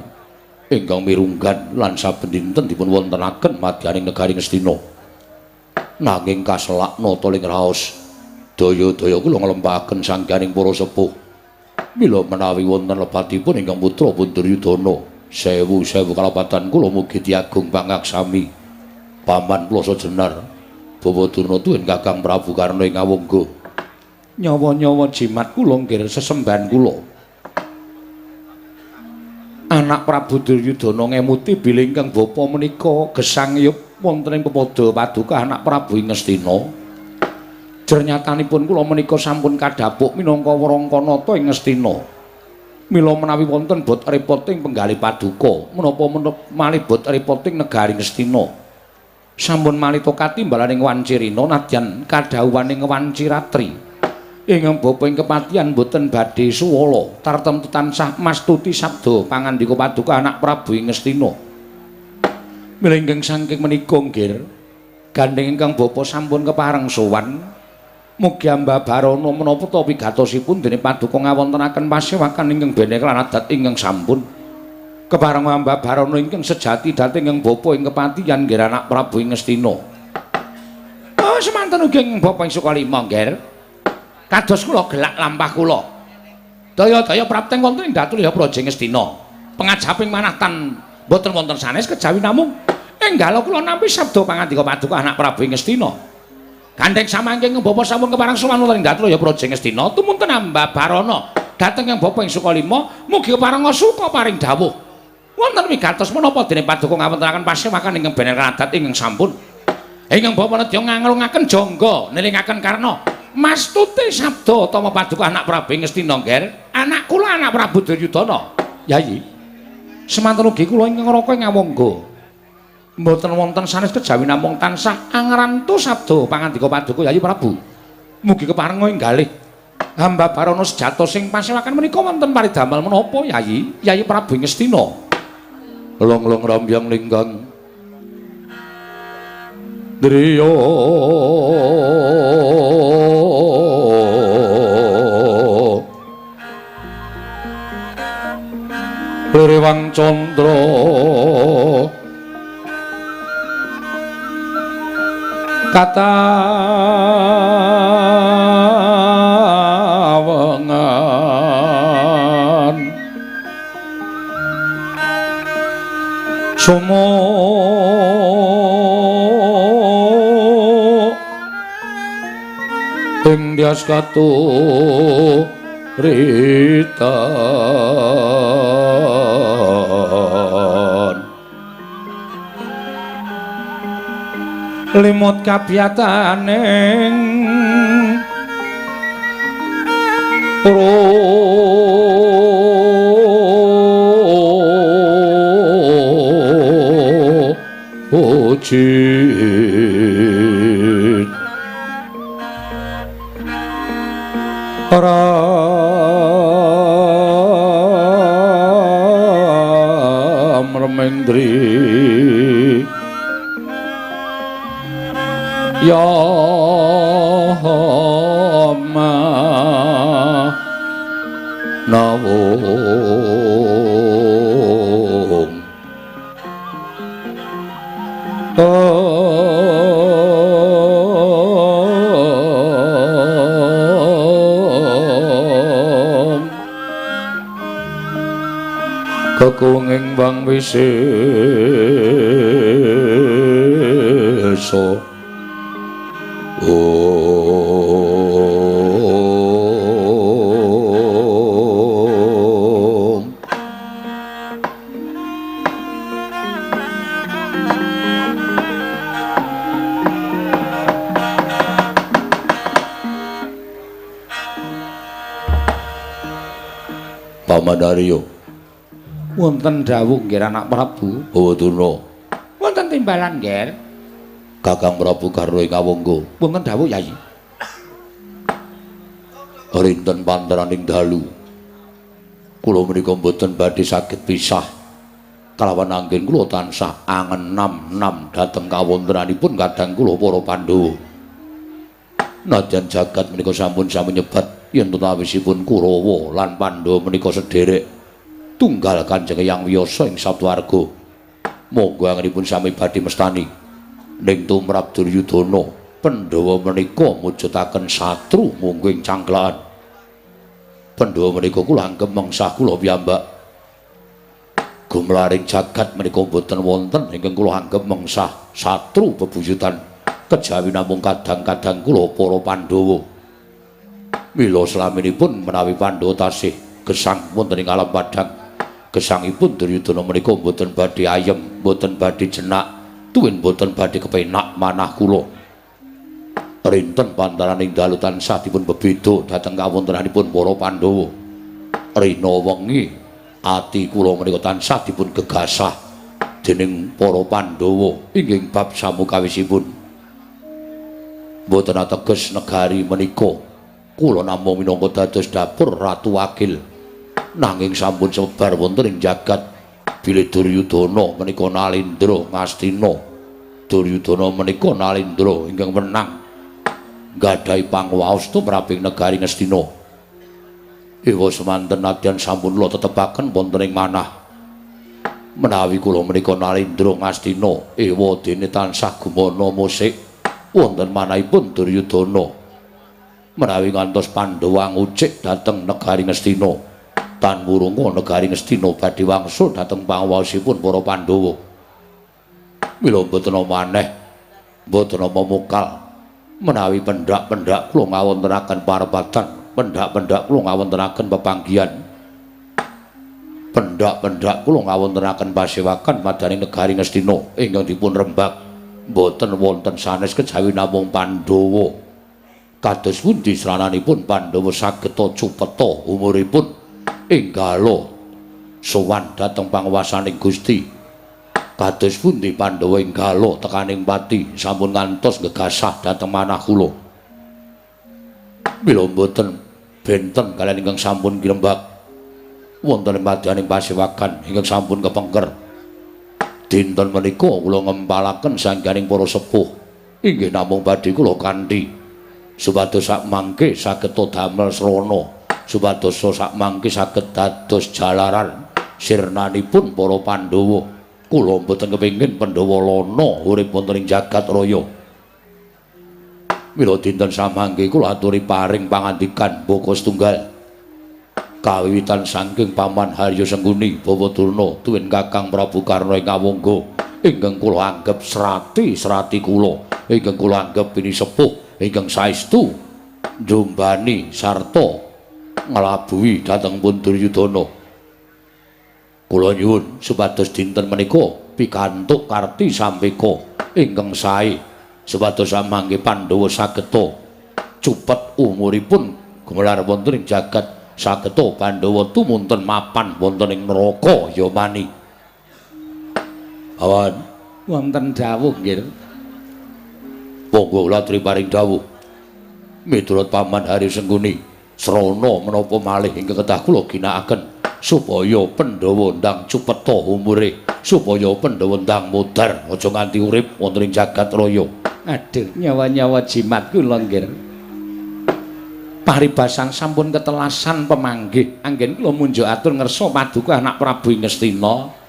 ingkang mirunggan lan saben dinten dipun wontenaken madyaning negari Ngastina. Nanging kaselak nata ing raos daya-daya kula nglempahaken sangganing para sepuh. Mila menawi wonten lepatipun ingkang putra pun Duryudana, sewu-sewu kalapatan kula mugi diagung pangaksami. Paman Ploso Jenar, Bawa Durna tuwin Kakang Prabu Karna ing Awangga. Nyawa-nyawa jimat kula nggih sesembahan kula. Anak Prabu Duryudana ngemuti bilih ingkang bapa menika gesang yup wonten ing pepada paduka anak Prabu ing Ngastina. Jernyatanipun kula menika sampun kadhapuk minangka warangkanata ing Ngastina. Mila menawi wonten bot repot ing penggalih paduka, menapa malih bot repot ing negari Ngastina. Sampun malih katimbalaning Wancirina nadyan kadhawuhaning Wanciratri. Ingkang bapa ing kepatihan boten badhe suwala tartemtu tansah mastuti sabda pangandika paduka anak Prabu ing Ngastina. Mila ingkang saking menika nggih gandheng ingkang bapa sampun kepareng sowan mugi ambabarana menapa ta wigatosipun dene paduka ngawontenaken pasewakan ingkang bene lan adat ingkang sampun kepareng ambabarana ingkang sejati dhateng ingkang bapa ing kepatihan nggih anak Prabu ing Ngastina. Oh semanten ugi ing bapa ing Sukalima nggih. Kados kula gelak lampah kula. Daya-daya prapteng wonten ing Datulya Praja Ngastina. Pengajaping manah tan boten wonten sanes kejawi namung enggala kula nampi sabda pangandika paduka anak Prabu Ngastina. Gandheng samangke bapa sampun kepareng sowan wonten ing Datulya Praja Ngastina tumunten ambabarana dhateng yang bapa ing Sukalima mugi kepareng suka paring dawuh. Wonten wigatos menapa dene paduka ngawontenaken pasewakan ingkang bener adat ingkang sampun. Ingkang bapa nedya nganglungaken jangga nelingaken karna mastute sabda tama paduka anak Prabu Ngastina ngger anak kula anak Prabu Duryudana. Yayi semanten ugi kula ingkang raka ing awangga mboten wonten sanes kejawi namung tansah angrantu sabda pangandika paduka Yayi Prabu. Mugi keparenga inggalih hamba barana sejatos sing pasewakan menika wonten paridamel menapa Yayi? Yayi Prabu Ngastina. Long-long rambyang linggang driya Rewang candra katawengan sumo ing dyas katuritan limut kabiyataning ojit ram remendri ya ma nawung kekunging bang wisesa. Om. Paman Aryo wonten dawuh nggih anak Prabu Bawadurna. Wonten timbalan nggih. Kakang Prabu Karna ing Awangga. Wonten dawuh Yayi. Rinten panteraning dalu kula menika mboten badhe saged pisah kalawan anggen kula tansah angenam-nam dhateng kawontenanipun kadang kula para Pandhawa. Nadyan jagat menika sampun sami nyebat yen tutawisipun Kurawa lan Pandhawa menika sederek tunggal Kanjeng Hyang Wiyasa ing Saptwarga. Monggo anggenipun sami badhe mestani ning tumrap Duryudana. Pandhawa menika mujudaken satru munggo ing cangklahan. Pandhawa menika kula anggep mengsah kula piyambak. Gumlaring jagat menika mboten wonten ingkang kula anggep mengsah satru bebuyutan kejawi namung kadang-kadang kula para Pandhawa. Mila slaminipun menawi Pandhawa tasih gesang wonten ing alam padhang, gesangipun Duryudana menika mboten badhe ayem, mboten badhe jenak, tuwin mboten badhe kepenak manah kula. Rinten pantaraning dalu tansah dipun bebeda dhateng kawontenanipun para Pandhawa. Rina wengi ati kula menika tansah dipun gegasah dening para Pandhawa inggih bab samukawisipun. Mboten ateges negari menika kula namung minangka dados dapur Ratu Wakil. Nanging sampun sebar wonten ing jagat bilih Duryudana menika nalindra ngastina. Duryudana menika nalindra ingkang wenang nggadahi pangwaos tumraping negari Ngastina. Ewa semanten nadyan sampun kula tetepaken wonten ing manah. Menawi kula menika nalindra ngastina, ewa dene tansah gumana musik wonten manahipun Duryudana. Menawi ngantos Pandhawa ngucik dhateng negari Ngastina, tan wurunga negari Ngastina badhe wangsul dhateng panguwasipun para Pandhawa. Mila mboten maneh, mboten mukal menawi pendak-pendak kula ngawontenaken parepatan, pendak-pendak kula ngawontenaken pepanggihan, pendak-pendak kula ngawontenaken pasewakan madyaning negari Ngastina ingkang dipun rembak mboten wonten sanes kejawi namung Pandhawa. Kados pundi srananipun Pandhawa saged cupeta umuripun enggala sowan dhateng panguwasaning Gusti? Kados pundi Pandhawa enggala tekaning pati sampun ngantos gegasah dhateng manah kula? Mila mboten benten kaliyan ingkang sampun kirembak wonten madyaning pasewakan ingkang sampun kepengker. Dinten menika kula ngempalaken sangganing para sepuh inggih namung badhe kula kanthi supados sakmangke saged damel srana, supados sakmangke saged dados jalaran sirnanipun para Pandhawa. Kula mboten kepengin Pandhawa lana urip wonten ing jagat raya. Mila dinten samangke kula aturi paring pangandikan baka setunggal kawiwitan saking Paman Harya Sengkuni Bawa Durna tuwin Kakang Prabu Karna ing Awangga ingkang kula anggep srati-srati kula, ingkang kula anggep pinisepuh ingkang saestu njumbani sarta nglabuhi dhateng pun Duryudana. Kula nyuwun supados dinten menika pikantuk karti sampeka ingkang sae supados samangke Pandhawa sageta cupet umuripun gumelar wonten ing jagat, sageta Pandhawa tumunten mapan wonten ing neraka Yamani. Awan wonten dawuh nggih. Monggo kula aturi paring dawuh. Miturut Paman Harya Sengkuni, srana menapa malih ingkang kedah kula ginakaken supaya Pandhawa ndang cupeta umure, supaya Pandhawa ndang modar aja nganti urip wonten ing jagat raya. Aduh, nyawa-nyawa jimat kula nggih. Paribasan sampun ketelasan pemanggih anggen kula munjuk atur ngersa paduka anak Prabu Ngastina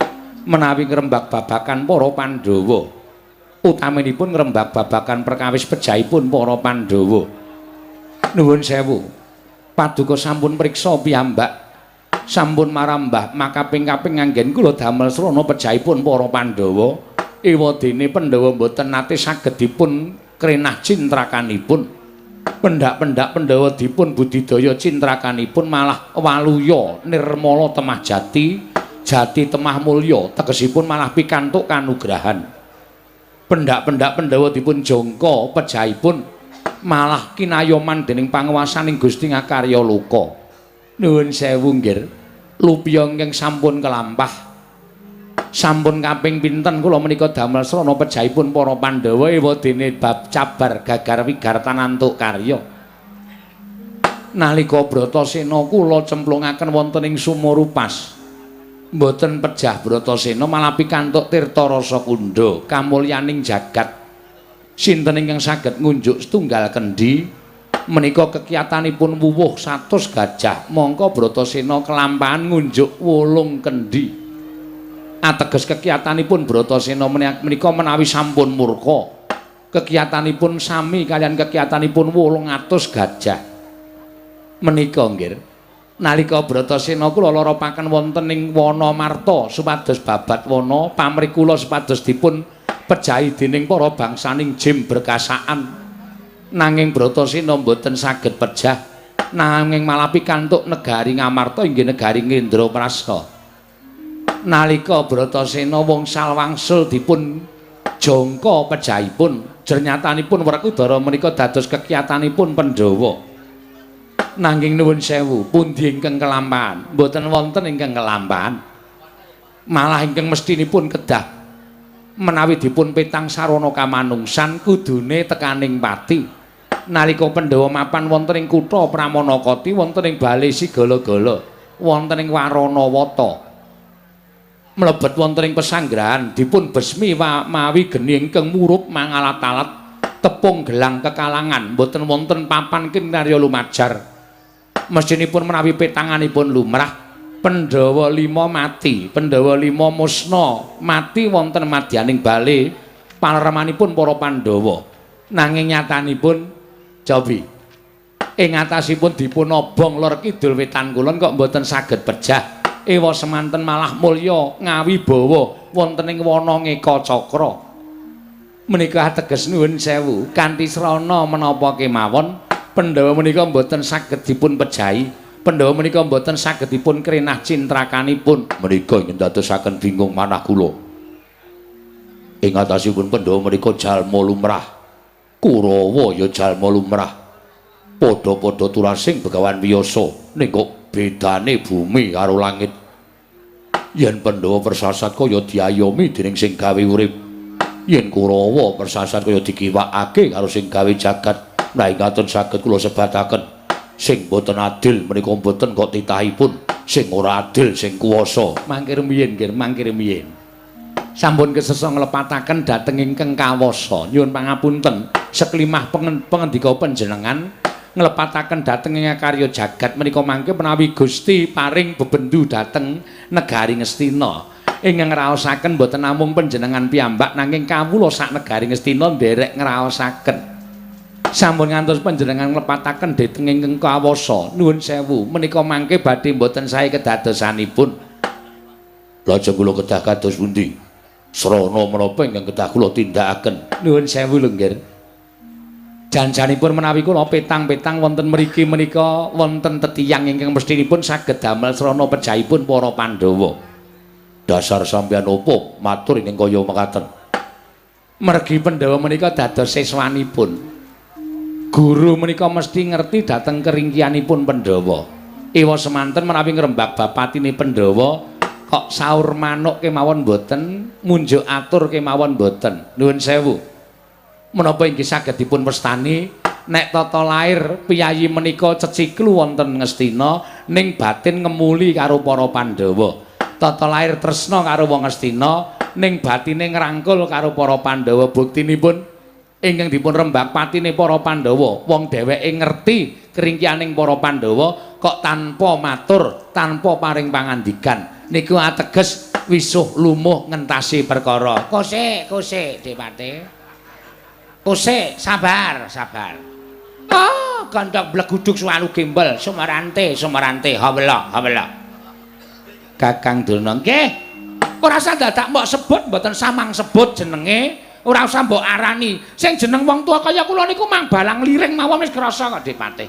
menawi ngrembak babakan para Pandhawa, utaminipun ngrembak babakan perkawis pejahipun para Pandhawa. Nuwun sewu, paduka sampun priksa piyambak, sampun marambah makaping-kaping anggen kula damel srana pejahipun para Pandhawa. Ewadene Pandhawa mboten nate saged dipun krenah cintrakanipun. Pendak-pendak Pandhawa dipun budidaya cintrakanipun malah waluya nirmala temah jati, jati temah mulya, tegesipun malah pikantuk kanugrahan. Pendak-pendak Pandhawa dipun jangka pejahipun malah kinayoman dening panguwasaning Gusti Ngakarya Loka. Nuwun sewu nggih, lupiya ingkang sampun kelampah. Sampun kaping pinten kula menika damel srana pejahipun para Pandhawa ewadene bab cabar gagar wigartan antuk karya. Nalika Bratasena kula cemplungaken wonten ing sumur upas, mboten pejah Bratasena malah pikantuk tirta rasa kundha kamulyaning jagat. Sinten ingkang saged ngunjuk setunggal kendi menika kekiyatanipun wuwuh 100 gajah, mongko Bratasena kelampahan ngunjuk 8 kendi. Ateges kekiyatanipun Bratasena menika menawi sampun murka, kekiyatanipun sami kaliyan kekiyatanipun 800 gajah. Menika nggih, nalika Bratasena kula loropaken wonten ing Wana Marta supados babat wana pamrih kula supados dipun pejahi dening para bangsaning jim berkasaan. Nanging Bratasena mboten saged pejah, nanging malah pikantuk negari Ngamarta inggih negari Ngendraprasta. Nalika Bratasena wongsal wangsul dipun jangka pejahipun, jernyatanipun Werkudara menika dados kekiyatanipun Pandhawa. Nanging nuwun sewu, pundi ingkang kelampahan? Mboten wonten ingkang kelampahan. Malah ingkang mestinipun kedah menawi dipun petang sarana kamanungsan kudune tekaning pati. Nalika Pandhawa mapan wonten ing kutha Pramanakati, wonten ing bale Sigala-gala, wonten ing Waranawata, mlebet wonten ing pesanggrahan dipun besmi mawi geni ingkang murup mangalat-alat tepung gelang kekalangan, mboten wonten papan kinarya lumajar. Mestinipun menawi petanganipun lumrah, Pandhawa 5 mati, Pandhawa 5 musna mati wonten madyaning bale palermanipun para Pandhawa. Nanging nyatanipun cobi Ing atasipun dipun obong lor kidul wetan kulon kok mboten saged pejah. Ewa semanten malah mulya ngawibawa wonten ing wana Ngeka Cakra. Menika ateges nuwun sewu kanthi srana menapa kemawon Pandhawa menika mboten saged dipun pejahi. Pandhawa menika mboten saged dipun krenah cintrakanipun. Menika ingkang dadosaken bingung manah kula. Ing atasipun Pandhawa menika jalma lumrah. Kurawa ya jalma lumrah. Padha-padha turasing Begawan Wiyasa ning kok bedane bumi karo langit. Yen Pandhawa persasat kaya diayomi dening sing gawe urip. Yen Kurawa persasat kaya dikiwakake karo sing gawe jagat. Nah ingaten saged kula sebataken sing boten adil menika boten kok titahipun, sing ora adil sing kuwasa. Mangke rumiyin nggih, mangke rumiyin. Sampun kesesa nglepataken dhateng ingkang kawasa. Nyuwun pangapunten, seklimah pengendika panjenengan nglepataken dhateng ing karya jagat menika mangke menawi Gusti paring bebendu dhateng negari Ngastina. Ingkang ngraosaken boten namung panjenengan piyambak nanging kawula sak negari Ngastina nderek ngraosaken. Sampun ngantos panjenengan nglepataken dhateng ingkang kawasa. Nuwun sewu, menika mangke badhe mboten sae kedadosanipun. Lajeng kula kedah kados pundi? Srana menapa ingkang kedah kula tindakaken? Nuwun sewu lho nggih. Janjanipun menawi kula petang-petang wonten mriki menika wonten tetiyang ingkang mestinipun saged damel srana pejahipun para Pandhawa. Dasar sampeyan opo matur ingkang kaya mekaten? Mergi Pandhawa menika dados siswanipun. Guru menika mesti ngerti dhateng keringkianipun Pandhawa. Ewa semanten menawi ngrembak bapatine Pandhawa kok saur manuk kemawon mboten, munjuk atur kemawon mboten. Nuwun sewu. Menapa inggih saged dipun wastani nek tata lair piyayi menika ceciklu wonten Ngastina ning batin ngemuli karo para Pandhawa. Tata lair tresna karo wong Ngastina ning batine ngrangkul karo para Pandhawa. Buktinipun ingkang dipun rembak patine para Pandhawa, wong dheweke ngerti keringkianing para Pandhawa kok tanpa matur, tanpa paring pangandikan. Niku ateges wisuh lumuh ngentasi perkara. Kose, kose, Depate. Kose, sabar, sabar. Ah, gandhak bleguduk suwalu gembel, sumarante, sumarante, hawela, hawela. Kakang Durna, nggih. Ora usah dadak mbok sebut, mboten samang sebut jenenge. Ora usah mbok arani. Sing jeneng wong tua kaya kula niku mang balang liring mawon wis krasa kok Depate.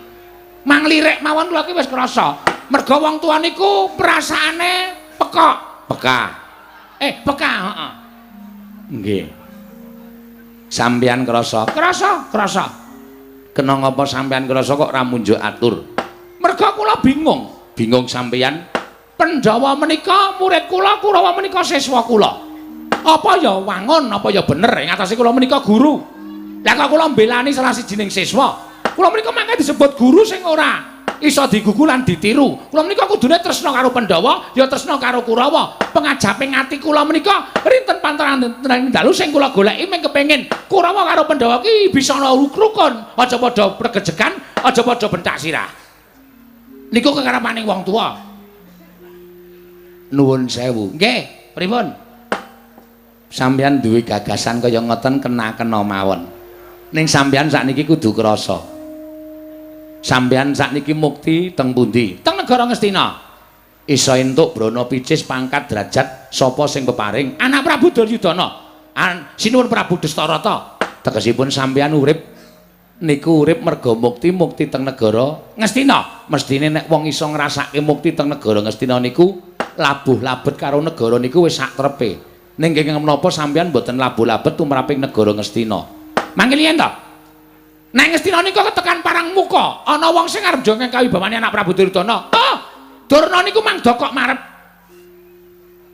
Mang lirik mawon kula iki wis krasa. Merga wong tua niku perasaane pekok. Peka. Peka, heeh. Nggih. Sampeyan krasa? Krasa, krasa. Kena ngapa sampeyan krasa kok ora munjuk atur? Merga kula bingung. Bingung sampeyan? Pandhawa menika murid kula, Kurawa menika siswa kula. Apa ya wangun, apa ya bener ing atase kula menika guru. Lah kok kula mbelani salah sijining siswa. Kula menika mangke disebut guru sing ora iso digugu lan ditiru. Kula menika kudune tresna karo Pandhawa, ya tresna karo Kurawa. Pengajaping ati kula menika rinten panteran dalu sing kula goleki mung kepengin Kurawa karo Pandhawa ki bisa ana rukun, aja padha pregejegan, aja padha bentak sirah. Niku kekarepaning wong tuwa. Nuwun sewu. Nggih, pripun? Sampeyan duwe gagasan kaya ngoten kena-kena mawon. Ning sampeyan sakniki kudu krasa. Sampeyan sakniki mukti teng pundi? Teng negara Ngastina. Iso entuk brana picis pangkat derajat sapa sing peparing? Anak Prabu Duryudana. Sinuwun Prabu Destarata. Tegesipun sampeyan urip niku urip merga mukti, mukti teng negara Ngastina. Mestine nek wong iso ngrasake mukti teng negara Ngastina niku labuh labet karo negara niku wis sak trepe. Ning kenging menapa sampeyan mboten labuh labet tumraping negara Ngastina? Mangke liyen to? Nek Ngastina niku ketekan parang muka, ana wong sing arep jongeng kawibawane anak Prabu Duryudana. Oh, Durna niku mang dokok marep.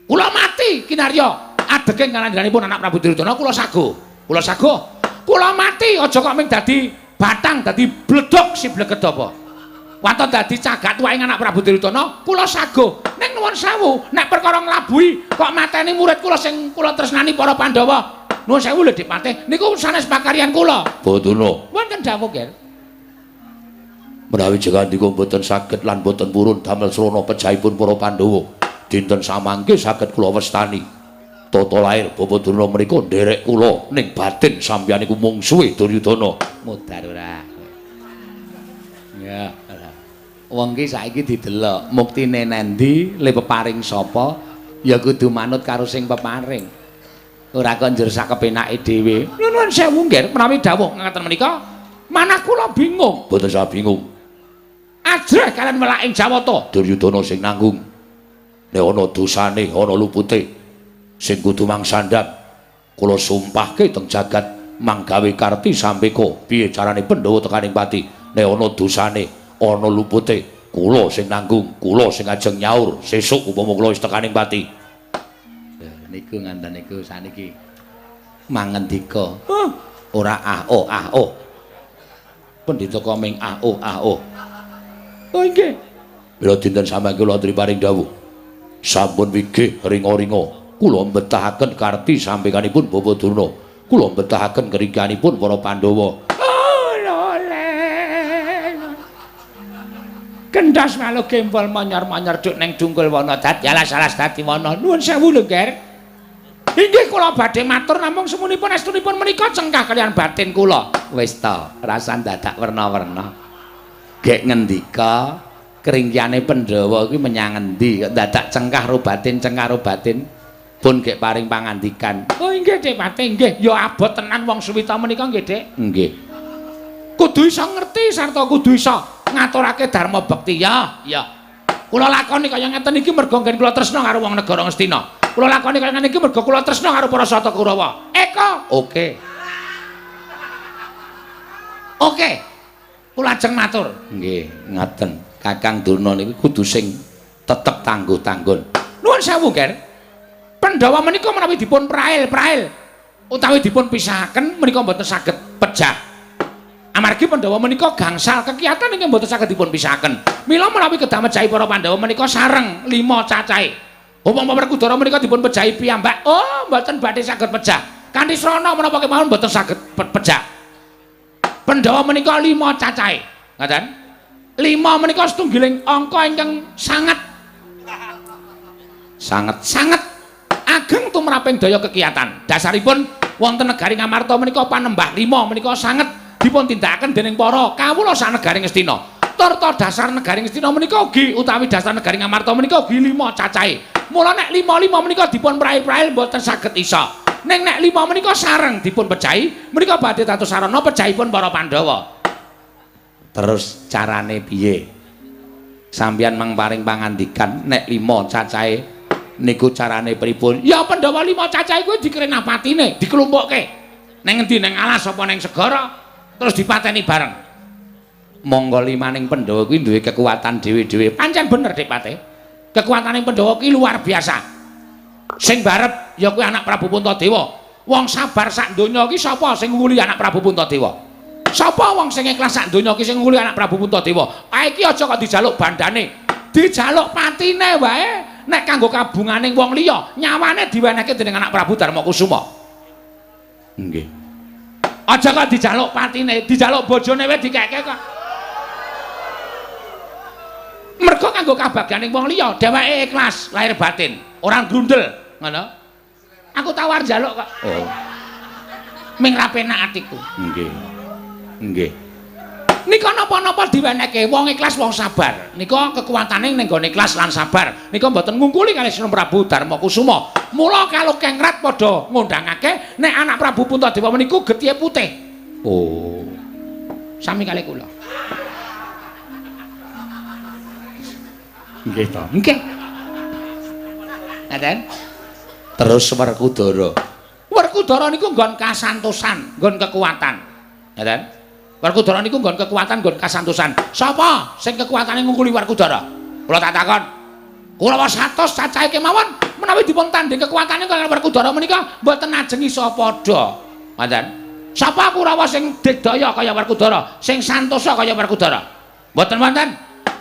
Kula mati kinarya adeging kalandhanipun anak Prabu Duryudana kula sago. Kula sago. Kula mati aja kok ming dadi batang, dadi bledok si bleged apa. Waton dadi cagak tuwaing anak Prabu Duryudana, kula sago. Ning nuwun sewu, nek perkara nglabuhi kok mateni murid kula sing kula tresnani para Pandhawa. Nuwun sewu lho Dik Patih, niku sanes pakaryan kula. Boduna. Wonten dawuh, Ger. Menawi jegandika mboten saged lan mboten purun damel srana pejahipun para Pandhawa, dinten samangke saged kula wastani. Tata lair Bapak Durna menika nderek kula ning batin sampeyan iku mungsuhe Duryudana. Mudar ora. Ya. Wong ki saiki didelok muktine nendi, le peparing sapa, ya kudu manut karo sing peparing. Ora kok njur sakepenake dhewe. Nuwun sewu nggih, menawi dawuh ngaten menika, manah kula bingung. Mboten usah bingung. Ajrih kalian welaking Jawata. Duryudana sing nanggung. Nek ana dosane, ana lupute, sing kudu mangsandhang. Kula sumpahke teng jagat manggawe karti sampeka piye carane Pandhawa tekaning pati. Nek ana dosane, ana lupute, kula sing nanggung, kula sing ajeng nyaur sesuk upama kula wis tekaning pati. Niku nganten niku saniki mangendika. Ora ah oh ah oh. Pendhita koming ah oh ah oh. Oh nggih. Mila dinten samangke kula aturi paring dawuh. Sampun wigih ringa-ringa kula mbetahaken karti sampekanipun Bapak Durna. Kula mbetahaken keringkihanipun para Pandhawa. Oh lole. Kendas malu gembol manyar-manyar duk neng dungkul wana dadi alas-alas dadi wana. Nuwun sewu lho, Ger. Inggih kula badhe matur namung semunipun estunipun menika cengkah kalian batin kula. Wis ta, rasan dadak werna-werna. Gek ngendika keringkihane Pandhawa kuwi menyang endi kok dadak cengkah ro batin cengkah ro batin pun gek paring pangandikan. Oh inggih Dik Pati nggih, ya abot tenan wong suwita menika nggih Dik. Nggih. Kudu iso ngerti sarta kudu iso ngaturake dharma bekti ya. Ya. Kula lakoni kaya ngeten iki mergo nggen kula tresna karo wong negara Ngastina. Kula lakoni kaya ngene iki mergo kula tresna karo para Sata Kurawa. Eko. Oke. Oke. Kula ajeng matur. Nggih, ngaten. Kakang Durna niku kudu sing tetep tangguh-tanggun. Nuwun sewu, Ger. Pandhawa menika menawi dipun prail-prail utawi dipun pisahaken menika mboten saged pejah. Amargi Pandhawa menika gangsal kekiatan ingkang mboten saged dipun pisahaken. Mila menawi kedah mejahi para Pandhawa menika sareng 5 cacahe. Upama Werkudara menika dipun pejahi piyambak, oh mboten badhe saged pejah. Kanthi srana menapa kemawon mboten saged pejah. Pandhawa menika 5 cacahe. Ngaten? 5 menika setunggiling angka ingkang sanget sanget ageng tumraping daya kekiatan. Dasaripun wonten negari Ngamarta menika panembah 5 menika sanget dipun tindakaken dening para kawula sanegari Ngastina. Turta dasar negari Ngastina menika ugi utawi dasar negari Ngamarta menika ugi 5 cacahe. Mula nek 5-5 menika dipun prail-prail mboten saged isa. Ning nek 5 menika sareng dipun pejahi, menika badhe dados sarana pejahipun para Pandhawa. Terus carane piye? Sampeyan mang paring pangandikan nek 5 cacahe niku carane pripun? Ya Pandhawa 5 cacahe kuwi dikrenah patine, diklumpukke. Neng endi neng alas apa neng segara terus dipateni bareng. Monggo limaning Pandhawa kuwi duwe kekuatan dhewe-dhewe. Pancen bener Dik Pate. Kekuatane Pandhawa kuwi luar biasa. Sing barep ya kuwi anak Prabu Puntadewa. Wong sabar sak donya iki sapa sing nguli anak Prabu Puntadewa? Sapa wong sing ikhlas sak donya iki sing nguli anak Prabu Puntadewa? Ah iki aja kok dijaluk bandane, dijaluk patine wae. Nek kanggo kabunganing wong liya, nyawane diwenehke dening anak Prabu Darmakusuma. Nggih. Aja kok dijaluk patine, dijaluk bojone wae dikeke kok. Mergo kanggo kabagyaning wong liya, dheweke ikhlas lahir batin, ora grundel, ngono. Aku tawar njaluk kok. Oh. Ming ra penak atiku. Nggih. Nggih. Nika napa-napa diwenehke wong ikhlas wong sabar. Nika kekuatane ning gone ikhlas lan sabar. Nika mboten ngungkuli kalih Sri Prabu Darmakusuma. Mula kalokengrat padha ngundangake nek anak Prabu Puntadewa meniku getihe putih. Oh. Sami kalih kula. Nggih to. Nggih. Ngaten. Terus Werkudara. Werkudara niku nggon kasantosan, nggon kekuatan. Ngaten. Werkudara niku nggon kekuatan, nggon kasantosan. Sapa sing kekuatane ngungkuli Werkudara? Kula tak takon. Kula 100 cacahe kemawon menawi dipun tandhing kekuatane kaliyan Werkudara menika mboten ajeng iso padha. Ngaten. Sapa Kurawa sing digdaya kaya Werkudara, sing santosa kaya Werkudara? Mboten wonten.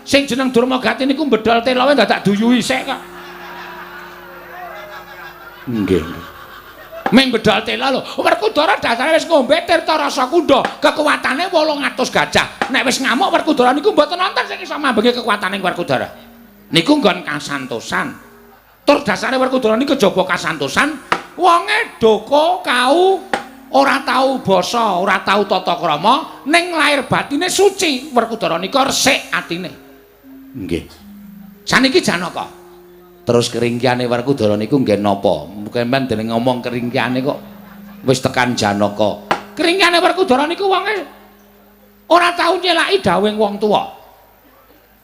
Sing jeneng Durmagati niku bedol telowe dadak duyuhi sik kok. Nggih. Ming bedol tela lho. Werkudara dasare wis ngombe tirta rasa kunda, kekuatane 800 gajah. Nek wis ngamuk Werkudara niku mboten wonten sing iso mambengi kekuatane Werkudara. Niku nggon kasantosan. Tur dasare Werkudara niku kejaba kasantosan, wonge doko kau Ora tau basa, ora tau tata krama, ning lair batine suci. Werkudara nika resik atine. Nggih. Saniki Janaka. Terus keringkiane Werkudara niku nggih napa? Mungkin men dene ngomong keringkiane kok wis tekan Janaka. Keringkiane Werkudara niku wonge ora tau nyelaki dawuhing wong tuwa.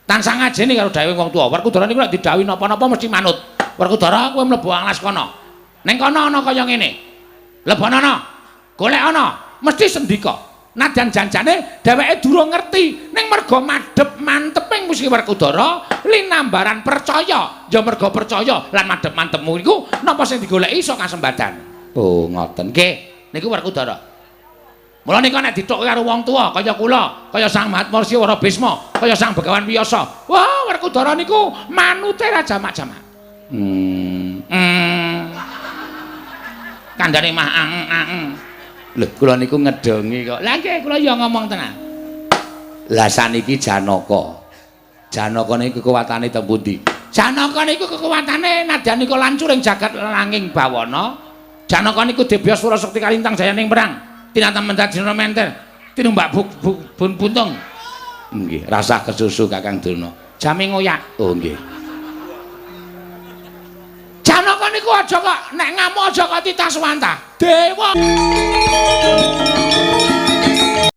Tansah ngajeni karo dawuhing wong tuwa. Werkudara niku nek didhawuhi napa-napa mesti manut. Werkudara kowe mlebu alas kono. Ning kono ana kaya ngene. Lebonono. Golek ana, mesti sendika. Nadyan janjane dheweke durung ngerti, ning merga madhep manteping mesti Werkudara linambaran percaya. Ya merga percaya lan madhep mantepmu iku napa sing digoleki iso kasembadan. Oh, ngoten. Nggih, niku Werkudara. Mula nika nek dithukke karo wong tuwa kaya kula, kaya Sang Mahatma Rsi Wara Bisma, kaya Sang Begawan Wiyasa. Wah, Werkudara niku manute ra jamak-jamak. Kandhane mah ang ang. Lho, kula niku ngedongi kok. Lah nggih, kula ya ngomong tenan. Lah saniki Janaka. Janaka niku kekuwatane teng pundi? Janaka niku kekuwatane nadyan nika lancur ing jagat langing bawana. Janaka niku debya swara sekti kalintang jayaning perang. Tinatan mendat jena menter. Tinumbak bun puntung. Nggih, rasah kesusu Kakang Durna. Jame ngoyak. Oh, nggih. Janaka niku aja kok nek ngamuk aja kok titah swantah. Dewa.